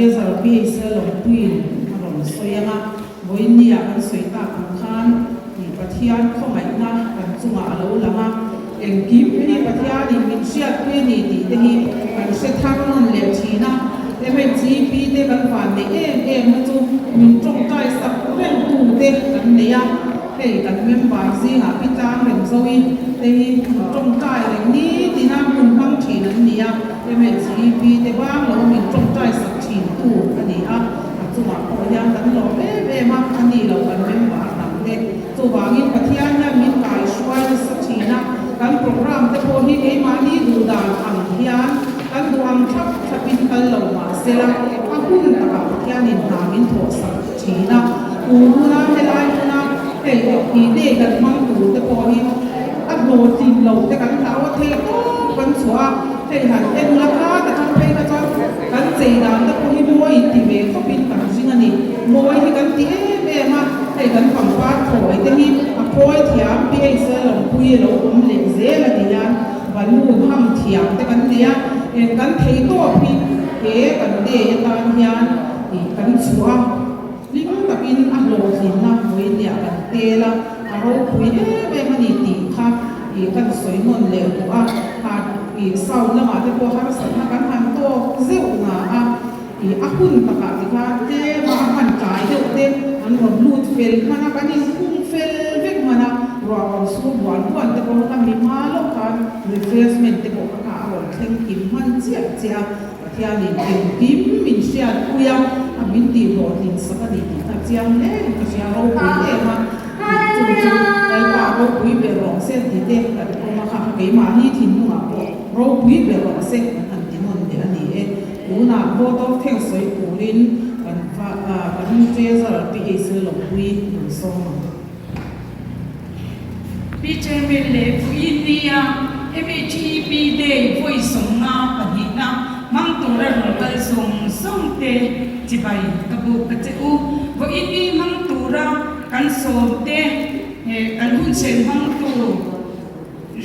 Treasurer PHL Lawmpuiin a rawn sawi ang a, vawiinniah kan sawi tak ang khan Pathian khawngaihna kan chungah a lo lang a, engkim hi Pathianin min hriatpui a ni tih te hi kan hre thar nawn leh thin a, MHGP te kan van neih em em na chu min tawngtai sak reng tu te kan nei a, hei kan member zingah Pi Tlang Remzovi te hi min tawngtai reng nitin a hun hmang thin an ni a, MHGP te bang lo min tawngtai sak thin tu a ni a. A chungah pawh hian kan lawm em em a, a ni lo kan member dang te. Chuvangin Pathian hian min kai hruai nasa thin a, kan program te pawh hi keimahni duh dan ang hian kan duh ang thlap thlapin kal lo mah sela, a hun takah Pathianin hna min thawh sak thin a. Tun huna helai hmuna hei hi day kan hmang tur te pawh hi a hlawhtlin lo te kan hlau a thei tawp kan chhuah a, hei han en la kha ta chang phei kha chuan kan chei dan te pawh hi mawi ti ve khawpin kan ring a ni. Mawi hi kan ti em em a, hei kan pangpar thawi te hi a phawi thiam PHL lawmpui a lo awm leh zel a ti hian balloon ham thiam te kan nei a, eng kan thei tawp hi he kan day atan hian ih kan chhuah a, hlim takin a hlawhtlinna vawiinniah kan tel a, a ropui em em a ni tih kha ih kan sawi nawn leh duh a, ih sound lamah te pawh harsatna kan han tawk zeuh na a. Ih a hun takah ti khan tlema a hman tlai deuh te an rawn lut fel hman a, kan inkhung fel vek hman a, ruah rawn sur buan buan te pawh kha mi hma lawk khan refreshment te pawh kha kha a rawn thleng kim hman chiah chiah a, Pathianin engkim min hriatpui a, a min tihhlawhtlin sak a ni tih kha chiang hle in ka hria ropui em a, ih chu chu Lalpa ropui ber rawh se an ti te kan awm a kha keimahni thinlungah pawh ropui ber rawh se kan han ti nawn leh a ni e. Tunah vote of thanks sawi turin kan va kan Treasurer Pi Hazel Lawmpui rawn sawm ang. Pi Chairman leh Puinia MHEP Day vawi 52na hmang tura rawn kal zawng zawng te chibai ka buk a che u. Vawiini hmang tura kan sawm te kan hunsen hmangtu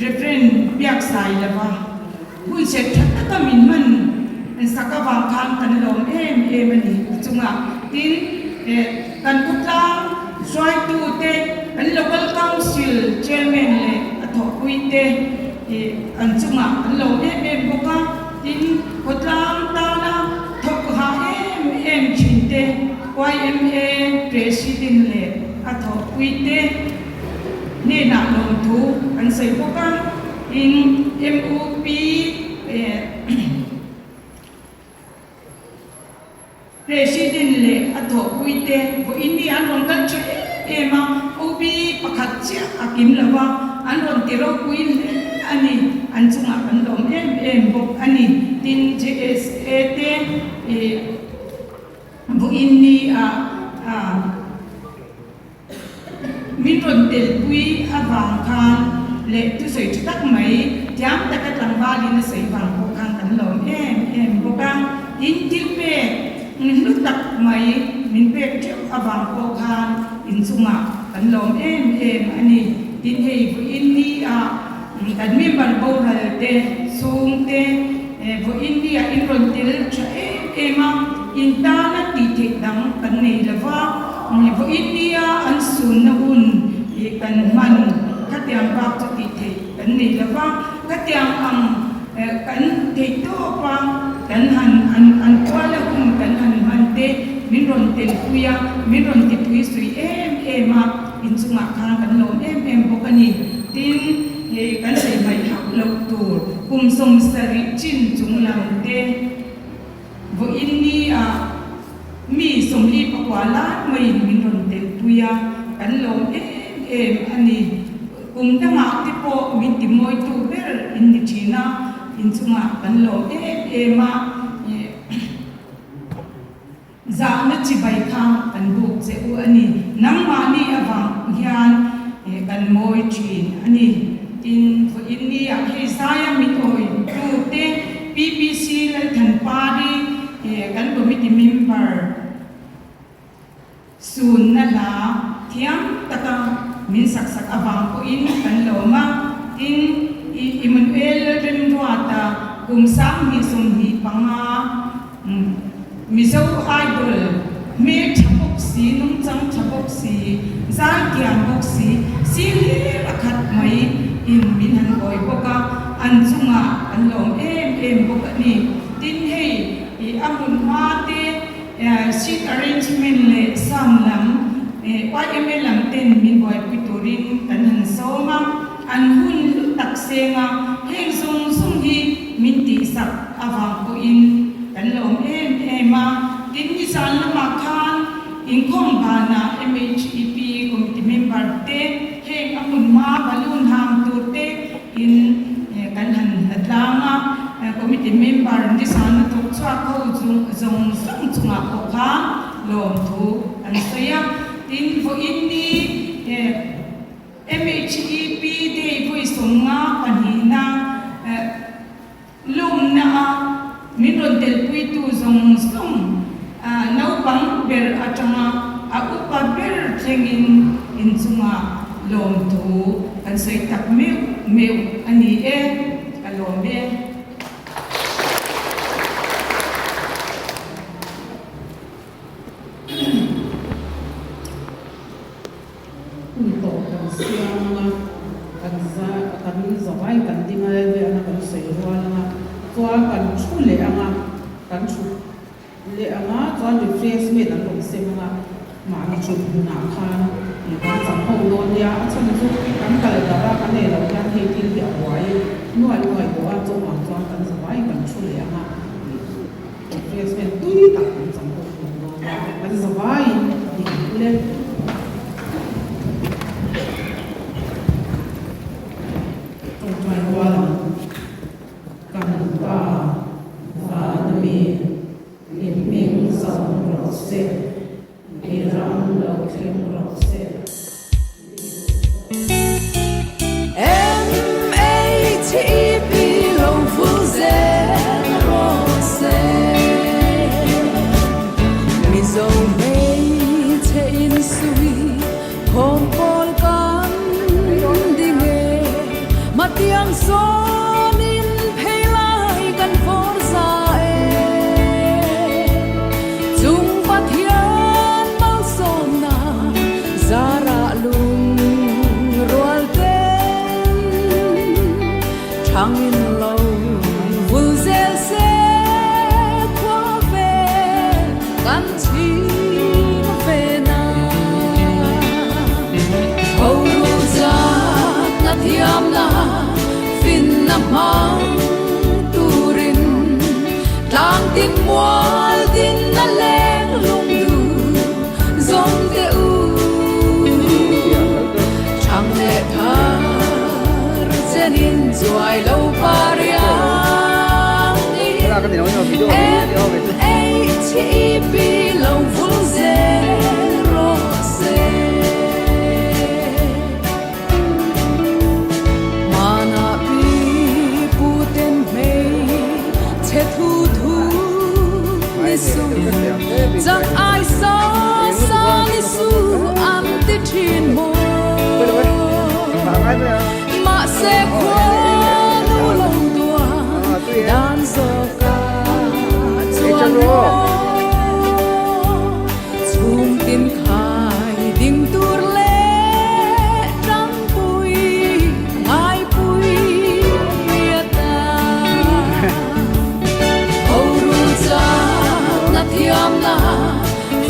Rev. Biaksailova Hun set tha taka min hman sak avang khan kan lawm em em a ni a chungah. Tin, kan khawtlang hruaitute, kan Local Council Chairman leh a thawhpuite an chungah kan lawm em em bawk a. Tin, khawtlang tana thawk hah em em thinte yma President leh a thawhpuite hnenah lawmthu kan sawi bawk a. Tin, MUP President leh a thawhpuite vawiin hi an rawn kal tha em em a, OB pakhat chiah a kim lo va, an rawn ti ropui hle a ni, an chungah kan lawm em em bawk a ni. Tin, JSA te vawiin ni ah Min rawn telpui avang khan leh thusawi tha tak mai thiam taka tlangvalin a sawi vang pawh khan kan lawm em em bawk a. Tin, thil pek hlu tak mai min pek theuh avang pawh khan inchungah kan lawm em em a ni. Tin, hei vawiin ni ah kan member boral te, chhung te vawiin ni ah in rawn tel tha em em a, in tana tih theih dang kan nei lo va, vawiin nia an sunna hun ih kan hman khatiang bak chu tih theih kan nei lo va, khatiang ang kan theih tawp a, kan han an an kuala hun kan han hman te min rawn telpui a, min rawn tipui sui em em a. Inchungah khan kan lawm em em bawk a ni. Tin, hei kan sawi hmaih hauh loh tur kum 70 chin chung lam te vawiin ni ah mi 49 lai maiin min rawn telpui a, kan lawm em em a ni. Kum dangah te pawh min ti mawitu ber in ni thin a, inchungah kan lawm em em a. Zahna chibai kha kan buk che u a ni. Nangmahni avang hian kan mawi thin a ni. Tin, vawiin niah hei zaia min awi tute PPC Lalthanpari kan committee member sunna hla thiam taka min sak sak avang pawhin kan lawm a. Tin, Immanuel Lalremruata kum 2025. Mizo Idol hmel tha bawk si, nungchang tha bawk si, zaithiam bawk si, sir hlir a khat mai in min han kawi bawk a, an chungah an lawm em em bawk a ni. Tin hei i a hmun hma te seat arrangement leh sound lam yma lam ten min buaipui turin kan han sawm a, an hun hlu tak seng a, heng zawng zawng hi min tihsak avang pawhin kan lawm em em a. Tin nizan lamah khan inkhawm banah MHEP committee member te heng a hmun hma balloon hang tur te in kan han hla tlang a, committee member nizan a thawk chhuak ho zawng zawng chungah pawh khan lawmthu an sawi a. Tin vawiin ni MHEP day vawi 52na Lawmna a min rawn telpuitu zawng zawng naupang ber atanga a upa ber thlengin inchunga lawmthu kan sawi tak meuh meuh a ni e, ka lawm e. Hun tawp kan siam anga, kan za kan zavai kan ding a leh anga kan sawi rual anga, chuan kan thu leh anga, kan thu leh anga chuan refreshment an rawn sem anga, mahni thut hmunah khan ih kan chang ho dawn nia, a chhan chu kan kal darh a, kan ei loh hian hei thil hi a buai nuai nuai tawh a, chuvang chuan kan zavai kan thu leh anga ih refreshment tui tak kan chang ho dawn nia, kan zavaiin ding ule. Tawngtai rual ang kan Pa van a mi i hming zawng rawh se, i ram lo thleng rawh se. MHEP lo vul zel rawh se. Mizo hmeichhe insui khawm pawl kan ding e. Matiang sawnin phei lai kan fawr za e. Chung Pathian malsawmna zarah lung rual ten thangin lo vul zel se khua vel kan chhim ve na. Ho ru zat na thiam na fin na hmang turin tlang tin mual tin na leng lung du zawng te u thang leh thar chenin chuai lo par iang in MHEP lo vul zel rawh se. Hmanah pi pu ten hmeichhe thu thu ni suh, chak ai sa sa ni suh an ti thin maw? Mahse khuanu lo duan dan zawk ah chuan maw? Chhung tin khai ding tur leh tangpui ngaipui a ta. Ho ru chak na thiam na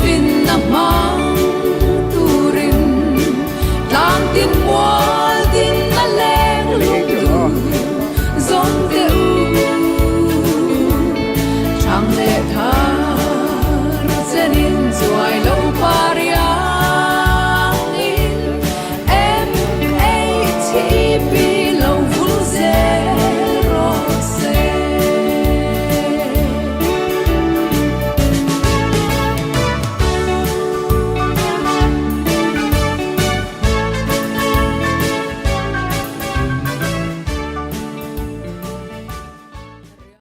fin na hmang